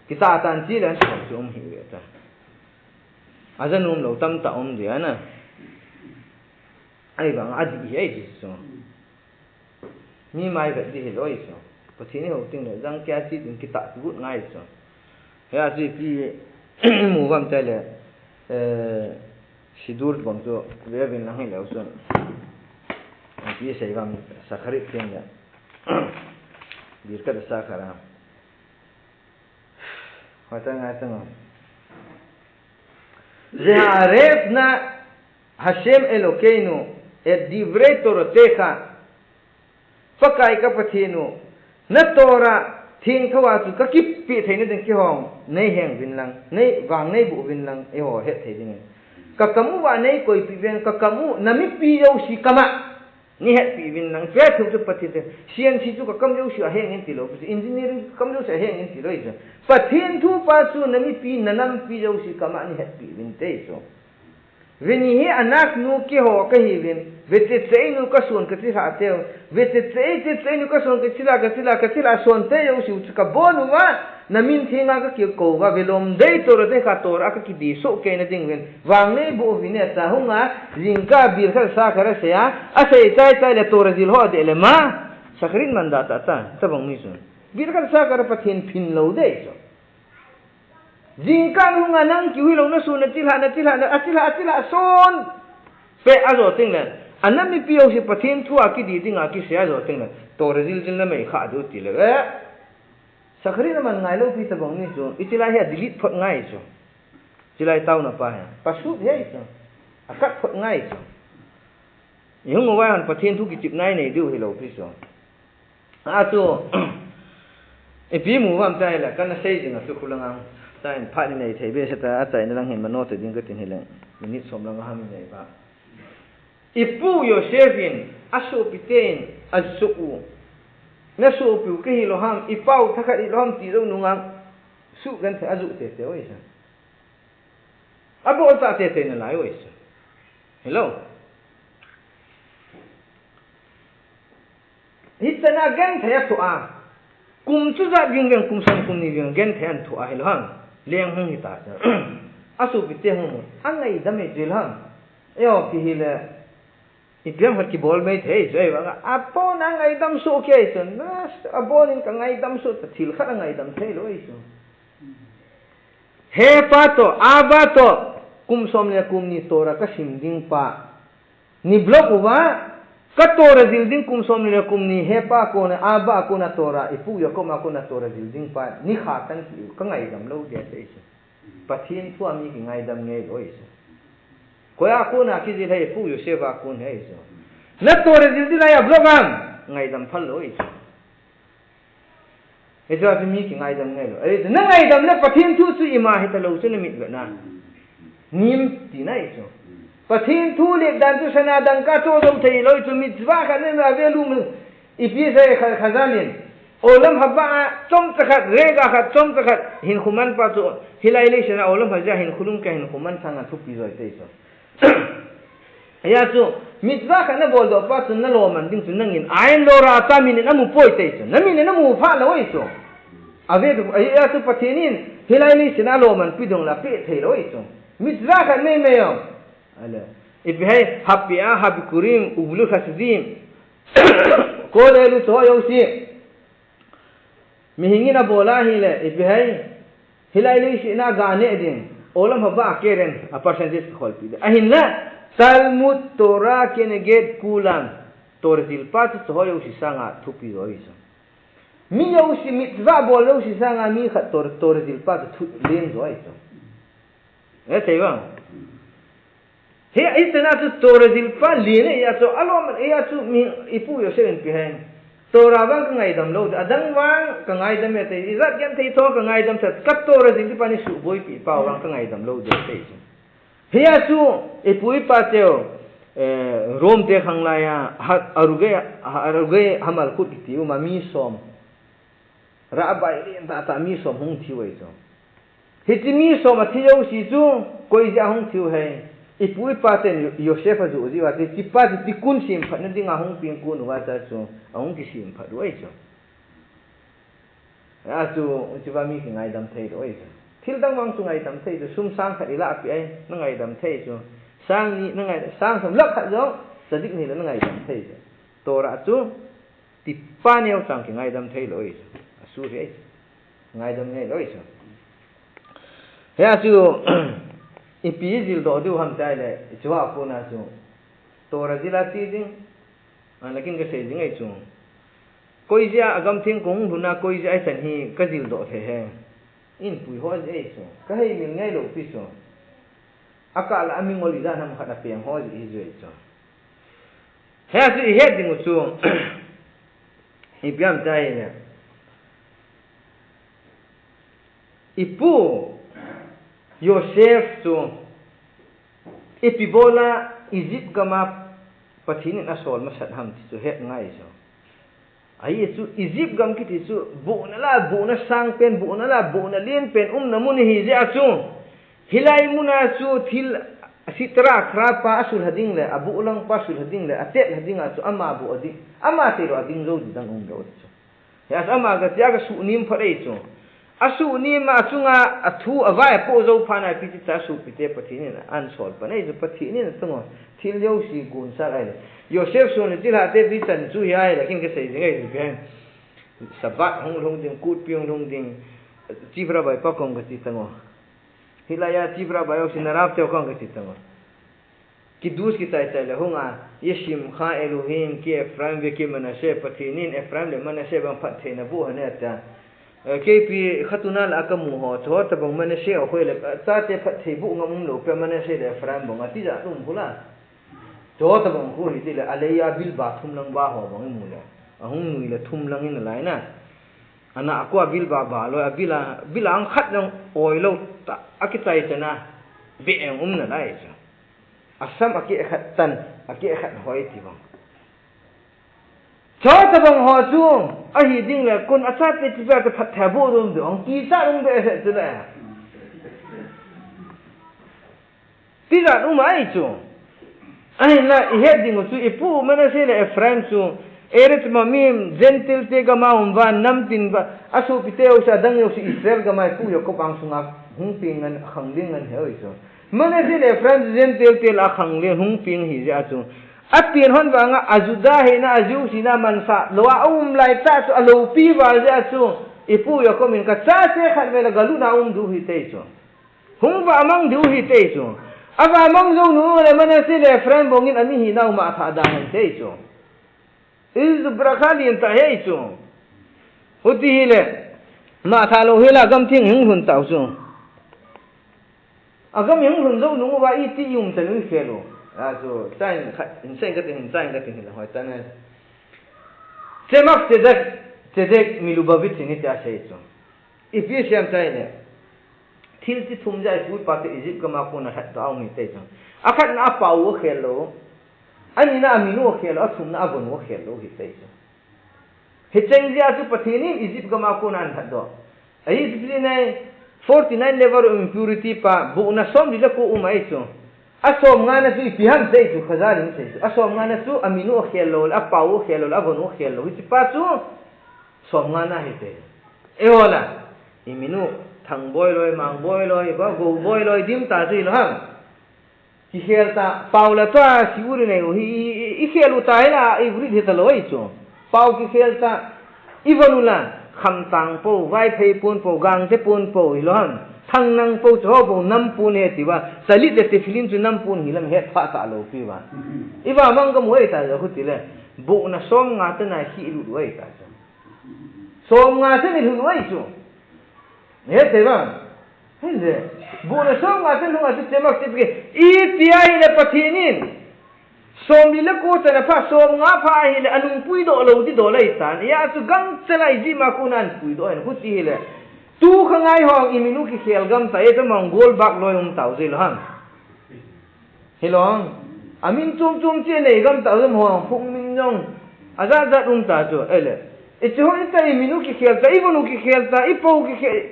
Kitah tan chi le an chu um hi ve ta. Aja nom lou tamtah um dia na. Ahivang adih hi ahi chu. Mi mai vet di hilou chu. Pathen i hou teng le jang kia chi ding kitah kigot ngai chu. Hia chu ipi mu vam te le, eh, sidur bang chu ve vin lang hilou chu. Ipi sei vam Sacharit teng le. Birkat Sachar a. Hoi ta ngai ta ngai. Zeharef na Hashem Elokeinu et divrei Toratecha. Pakai ka Pathen u, na Torah thengthou a chu ka kipe theina ding kihong, nei heng vin lang, nei vang nei bu vin lang, eiho het thei ding. Ka kam uva nei koipi vin, ka kam u, na mipi jouse kam a. Nei hetpi vin lang, pe thu chu Pathen te. C N C chu ka kam jouse a heng in ti lou, engineering ka kam jouse a heng in ti lou chu. Pathen thu pa chu na mipi, na nampi jouse kam a nei hetpi vin te chu. Veni hi anak nu kiho ka hi vin, ve che che nu ka son ka chi hla teu, ve che che che che nu ka son ka chi la, ka chi la, ka chi la son te jouse chu ka bon uva, na min thenga ka kikou uva, ve lom dei Torah te ka Torah ka kidi so ke na ding vin, vang nei bu vin e ta hung a, jingkah Birkat Sachar a sei a, asei chai chai le Torah zil ho de le ma, Sacharit man da ta ta, tabang mi sun. Birkat Sachar Pathen phin lou dei chu. Jingkah nunga nang kihui lou na sun na chi hla, na chi hla, na, a chi hla, a chi hla, son. Pe a jo ting le. A na mipi jouse Pathen thu a kidi ding a kisei a jo ting le. Torah zil zil na mei kha du ti le ve. Sacharit na man ngai lou pi tabang ni chu. I chi lai hi a delete phot ngai chu. Chi lai tau na pa hi. Pasut hi chu. A cut phot ngai chu. I hung uva hon Pathen thu kichip nai nei diu hilou pi so. A chu, ipi mu vam chai la, kana sei jing a chu khu lang ang. Chai in phat ni nei thei be se ta, a chai na lang hin mano te ding ka tin hi leng. Minute som lang a ham nei ba. I pu Yosef in, a sopi ten, a su u. Na sopi u ka hi lou ham, i pau thakhat hi lou ham ti lou nung ang. Su kan the a zu te te oi sa. A bol ta te te na lai oi sa. Hello. Hichana genthei a thoh a. Kum chu ja ving veng kum sang kum ni veng genthei an thoh a hilou ham. Leng hung hita cha. A sopi te hung. A ngaidam e hilou ham. Eo ki hile. Ipi ham khat kibol mai thei chu ei vang a. A pon a ngaidam so ke chu. Na, a pon in ka ngaidam so ta thil khat a ngaidam thei lou ei chu. He pa to, a ba to. Kum som le kum ni Torah ka sim ding pa. Ni block uva, ka Torah zil ding kum som ni le kum ni he pa kona, a ba kona Torah, i pu Yaakov a kona Torah zil ding pa, ni kha tan ki u, ka ngaidam lou dia te isu. Pathen thu a mi ki ngaidam ngei lou isu. Koi a kona ki zil he i pu Yosef a kon he isu. Na Torah zil ding lai a block am, ngaidam phal lou isu. Hichu a chu mi ki ngaidam ngei lou. Ahi chu na ngaidam le Pathen thu chu ima hita lou chu na mit vetna. Nim ti na ichu. Pathen thu lek dan chu sana dangka chu jou thei lou ichu mitzvah khat na value mu. Ipi sei kha, Chazal in. Olam haba a chomcha khat, rega khat, chomcha khat, hinkho man pa chu. Hilai lei sana olam haba a hinkho lum ka hinkho man sang a thupi joi te ichu. Hia chu, mitzvah khat na bol doh pa chu na lo man ding chu nangin, ain lo ra ta min in a mu poi te chu, na min in a mu pha lou ei chu. Ave tu, ahi a chu Pathen in, hilai leiset a lomman pi dong la pe thei lou ahi chu. Mitzvah khat mei mei o. Ale. Ipi ham, happy a, habikurim, uvlu chasidim. Kolelu cho yo si. Mihing in abol a ahile, ipi ham. Hilai leiset a ga neh ding. Olam haba a keren, a percentage ka kholpi de. Ahinla, Talmud Torah keneged kulam. Torah zilpa chu cho yo si sanga thupi jo ahi chu. Mi jouse, mitzvah bol jouse sanga mi khat Tor-, Torah zilpa chu thu len jo ahi chu. E thei vang. Hi, hi tena chu Torah zilpa len ahi a chu, alom ahi a chu mi ipu Yosef in ipi ham. Torah vang ka ngaidam lou, adang vang ka ngaidam e te, ijat genthei tho ka ngaidam tha, ka Torah zil pa ni suboipi pa vang ka ngaidam lou de te chu. Hia chu, ipu ipa teu, eh, Rome te khang lai a, ha, Aruge, ha, Aruge Hamalkut kiti uma mi som. Rabbi lentah tah mi som hung thiu ahi chu. Hiche mi som athi jouse chu, koi jeh a hung thiu ham. Ipu ipa ten Yo-, Yosef ajoh jeh uva, hiche pa chu tikkun semphat na dinga hung peng kon uva chu, ahung kisemphat u ahi chu. Achu, hichea mi kingaidam thei lou ahi chu. Thil dang vang chu ngaidam thei chu, sum sang khat ilah peh ahi, na ngaidam thei chu. Sang ni, na ngai, sang som lakh khat jong, tzadik ni le na ngaidam thei chu. Torah chu, tipa neo chang kingaidam thei lou ahi chu. Asu hi ahi chu. Ngaidam ngei lou ahi chu. Hia chu, ipi jil doh diu ham tia le, hichea kona chu. Torah zil a ti ding, a nakin ka sei ding ahi chu. Koi jeh a gamtheng kahung lhun a, koi jeh a ichan hi ka jil doh thei ham. Inpui ho jeh ahi chu. Ka hei mil ngei lou pi chu. Akah la a mingol ijat ham khat a peng ho jeh ahi chu ahi chu. Hia chu ihet ding u chu. Ipi ham tia ahile. Ipu Yosef chu ipi bol a Egypt gam a Pathen in asol masat ham ti chu het ngai chu. Ahi chu Egypt gam kiti chu buhna la, buhna sang pen, buhna la, buhna lien pen umna mun ahi jeh a chu. Hilai mun a chu thil sitra khra pa asulha ding le, abuh lang pa asulha ding le, atet ha ding a chu ama buh a ding, ama tilou a ding jou ding dang um lou chu. Hia chu ama ga tia ga suhnem phat ahi chu. Asuhnem a chunga athu avai apoh jou phat na ipi ti ta sopite Pathen in ahin sol pan ahi chu Pathen in atung u. Thil jouse gon sah ahi le. Yosef sun le thil hate ti chan chu hi ahi le kin ka sei ding ahi chu pen. Shabbat hung lhung ding, kutpi hung lhung ding. Chief Rabbi pa kong ka ti tang u. Hilai a Chief Rabbi jouse narap teu kong ka ti tang u. Kiddush kichai chai le hung a, Yeshimcha Elohim ki Ephraim ve ki Manasseh, Pathen in Ephraim le Manasseh bang phattheina boh hon e tia. Eh, keipi khatuna la kamu ho, chuho tabang Manasseh ho khoi le, chate phatthei boh ngam um lou pe Manasseh le Ephraim bang a tijat um khu la. Chuho tabang khu hi ti le, alei a bilba thum lang ba ho bang imu le. Ahung nui le thum lang in alai na. Ana a kua bilba ba lou, abil a, bil a ang khat lang oi lou ta, akichai chana, be eng um nalai chu. Asam akeh khat tan, akeh khat hoi ti bang. Chutabang ho chu, ahi ding le, kun achate chiba te phatthei boh dum dum, kichat um be se chu le. Tijat um ahi chu. Ahinla, ihet ding u chu, ipu Manasseh le Ephraim chu, Eretz Mamim, Gentile te gam a um uva, namtin uva, asopite jouse, adang jouse, Israel gam a ipu Jacob angsunga, hung peng ngen, akhang leng ngen ahi chu. Manasseh le Ephraim Gentile te lah a khang leng hung peng ahi jeh a chu. Apen hon vanga a Juda hina a Jews hina mansa lou a um lai tah chu a loupi val jeh a chu. Ipu Jacob in ka chate khat vei le galut na um diu ahi ti chu. Hung vamang diu ahi ti chu. Avamang jou nu le Manasseh le Ephraim bang in ami hina u ma tha da hen ti chu. Isu bracha lien tah ahi chu. Huti hile, ma tha lou hila gam theng hung lhun tau chu. Agam hung lhun jou nung uva iti i um chan u khel u. A chu, chain khat, in chain kati hin, chain kati hin la hoi tan e. Tzemach tzedek, tzedek milubavitch in iti asei chu. Ipi asei em tia ahile. Thil chi thum jeh a ipu ipa te Egypt gam a kona lhatdoh a um ahi ti chu. Akhatna apao u akhel lou. Anina aminu akhel lou, athumna avon u akhel lou ahi ti chu. Hicheng jeh a chu Pathen in Egypt gam a kona ahin lhatdoh. Ahi chu pi nei, forty nine level of impurity pa, buhna somli le ko um ahi chu. Asomngana chu ipi ham ti chu, Chazal in asei chu. Asomngana chu aminu akhel lou, apao u akhel lou, avon u akhel lou. Hiche pa chu somngana ahi ti. Eiho la. Iminu, Thangboi loi, Mangboi loi, ba Gouboi loi, dim ta chu hilou ham. Kikhel ta, pau la tua, si uri nei u hi, i, i, i khel u ta hila, i uri hi ta loi chu. Pau kikhel ta, i von u la, Khamtang po, Vaiphei pon po, Gangte pon po, hilou ham. Thangnang po, chu ho po, nam pon e ti ba. Talit le Tefillin chu nam pon hilam het pha ta lou pi ba. I ba mang ka mu e ta, ja khu ti le. Buhna som nga te na hi lu du e ta chu. Som nga te ni lu du e chu. He te ba. Hile, buhna som nga te nunga chu chemak chep ke. Iti ahile Pathen in. Somli le ko chana pha, som nga pha ahile, anung puidoh lou di doh lai tan. Ia chu gangchela iji ma ko nan puidoh hen, huti hile. Tu kha ngai hong iminu kikhel gam ta, e ta mong gol bak loi um tau jilou ham. Hilou. Amin chom chom che nei gam ta, jom hong, phung min jong. Ajat jat um ta chu, ele. E chu hoi ta iminu kikhel ta, i vonu kikhel ta, i po kikhel.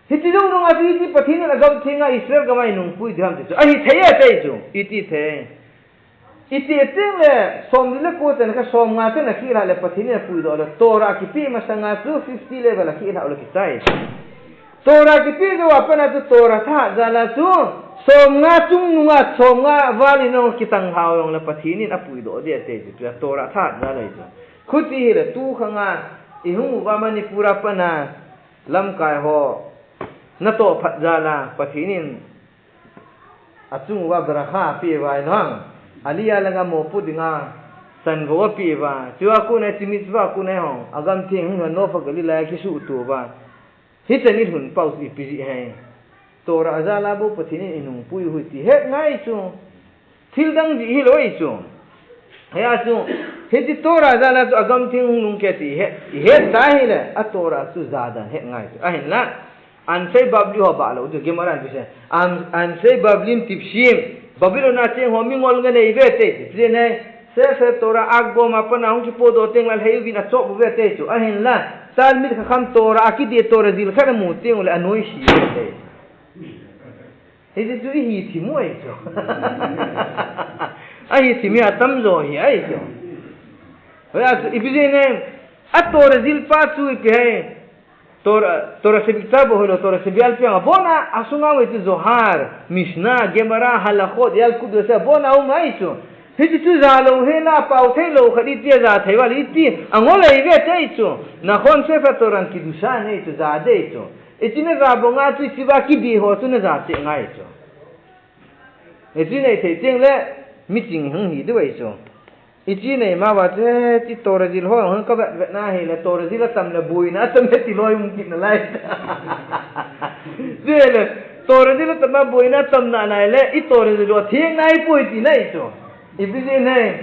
Hiti jong nunga chu iti Pathen in agam thenga Israel gam a inung pui diham ti chu. Ahi thei e tei chu. Iti thei. Iti teng le som li le ko ten kha som nga ten akilha le Pathen in apui doh le Torah kipe masanga chu fifty level akilha le kichai. Torah kipe jou a pat a chu Torah thahat jal a chu som nga chung nunga som nga val in jong kitang hao jong le Pathen in apui doh ding e tei chu. Torah thahat jal a chu. Khuti hile tu khanga ihung uva Manipur a pat a lamkai ho natoh phat jal a Pathen in achung uva bracha apeh uva in hang. Aliyah langa mopo dinga chanvou apeh uva. Chua kona chu mitzvah kona hong. Agam theng hung lhon Nova Galilah a kisuhto uva. Hichan ilhun pau chu ipi jeh ham. Torah jal a bou Pathen in inung pui u hi ti het ngai chu. Thil dang jeh hilou chu. Hia chu, hiti Torah jal a chu agam theng hung nung ke ti het, i het ta hile, a Torah chu jadan het ngai chu. Ahinla, Ansei Bavli ho ba lou chu, Gemara in pi se. An, Ansei Bavlim Tipshim, Babylon a cheng ho mingol nga nei ve te, ti pi nei. Sefer Torah Akbom a pat a hung kipodoh teng le lhei uvin achop u ve te chu. Ahinla, Talmid Chacham Torah akide Torah jil khat amu teng le anoi si ve te. Hiti chu ihi thim u ahi chu. Ahi thim hi atam jo hi ahi chu. Hoi a chu ipi jeh ham, a Torah jil pa chu ipi ham. Torah, Torah Shebichtav bou hilou, Torah Shebial Peh a bon a, asunga um e chu Zohar, Mishnah, Gemara, Halachot, Yalkut, Yosef, bon a um ahi chu. Hiti chu ja lou hela, pau thei lou khat iti a ja thei val iti, angol ahi ve te ahi chu. Nachon Sefer Torah Kedusha nei chu, ja dei chu. Ichi na ja banga chu, ichi ba kidi ho chu na ja cheh ngai chu. Ichi nei thei teng le, miching hung hi diu ahi chu. Ichi nei ma ba chu, ti Torah jil ho hung ka vet vet na hile, Torah jil atam le boina atam le ti loi um kit nalai. Chule, Torah jil atam a boina atam na nai le, i Torah jil ho theng nai poi ti nai chu. Ipi jeh ham.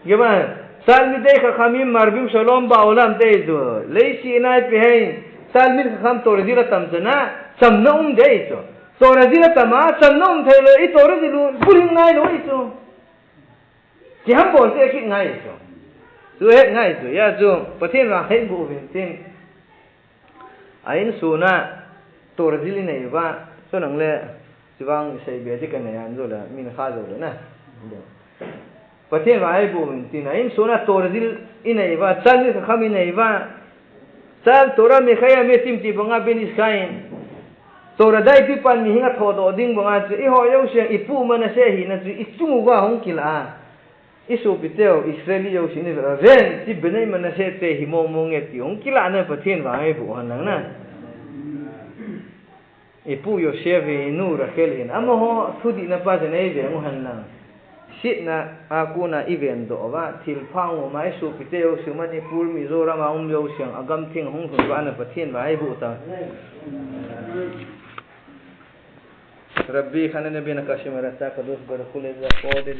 Ge ba, Talmidei Chachamim Marvim Shalom Ba'olam te chu. Leiset a ipi ham. Talmid Chacham Torah jil atam chana, chamna um dei chu. Torah jil atam a, chamna um thei lou, i Torah jil u, bulhing nai lou ahi chu. Kiham bol te kit ngai chu. Chu het ngai chu, hia chu, Pathen vang hei bu vin tin. A insung a, Torah jil inei uva, chu nang le, chu vang sei be di ka nei an jo le, min kha jo le na. Pathen vang hei bu vin tin, a insung a Torah jil inei uva, Talmid Chacham inei uva, Chal Torah Mechayim Metim ti banga Ben Ish Chai in. Torah daipi pan mihing athodoh ding banga chu, i ho jouse, i pu Manasseh hina chu, i chung uva hung kilah a. I sopiteu, Israeli jouse ni ven, ti Bnei Manasseh te hi mong mong e ti hung kilah na Pathen vang hei bu hen lang na. I pu Yosef hi, i nu Rachel hin, amaho thudihna pa chu nei veng u hen lang. Setna a kona i vendoh uva, thilpha um a, i sopite jouse, Manipur, Mizoram a um jouse, agam theng hung lhun uva, ana Pathen vang hei bu ta. Rabbi khana nabi na kashim rata kadosh baruch hu le za kode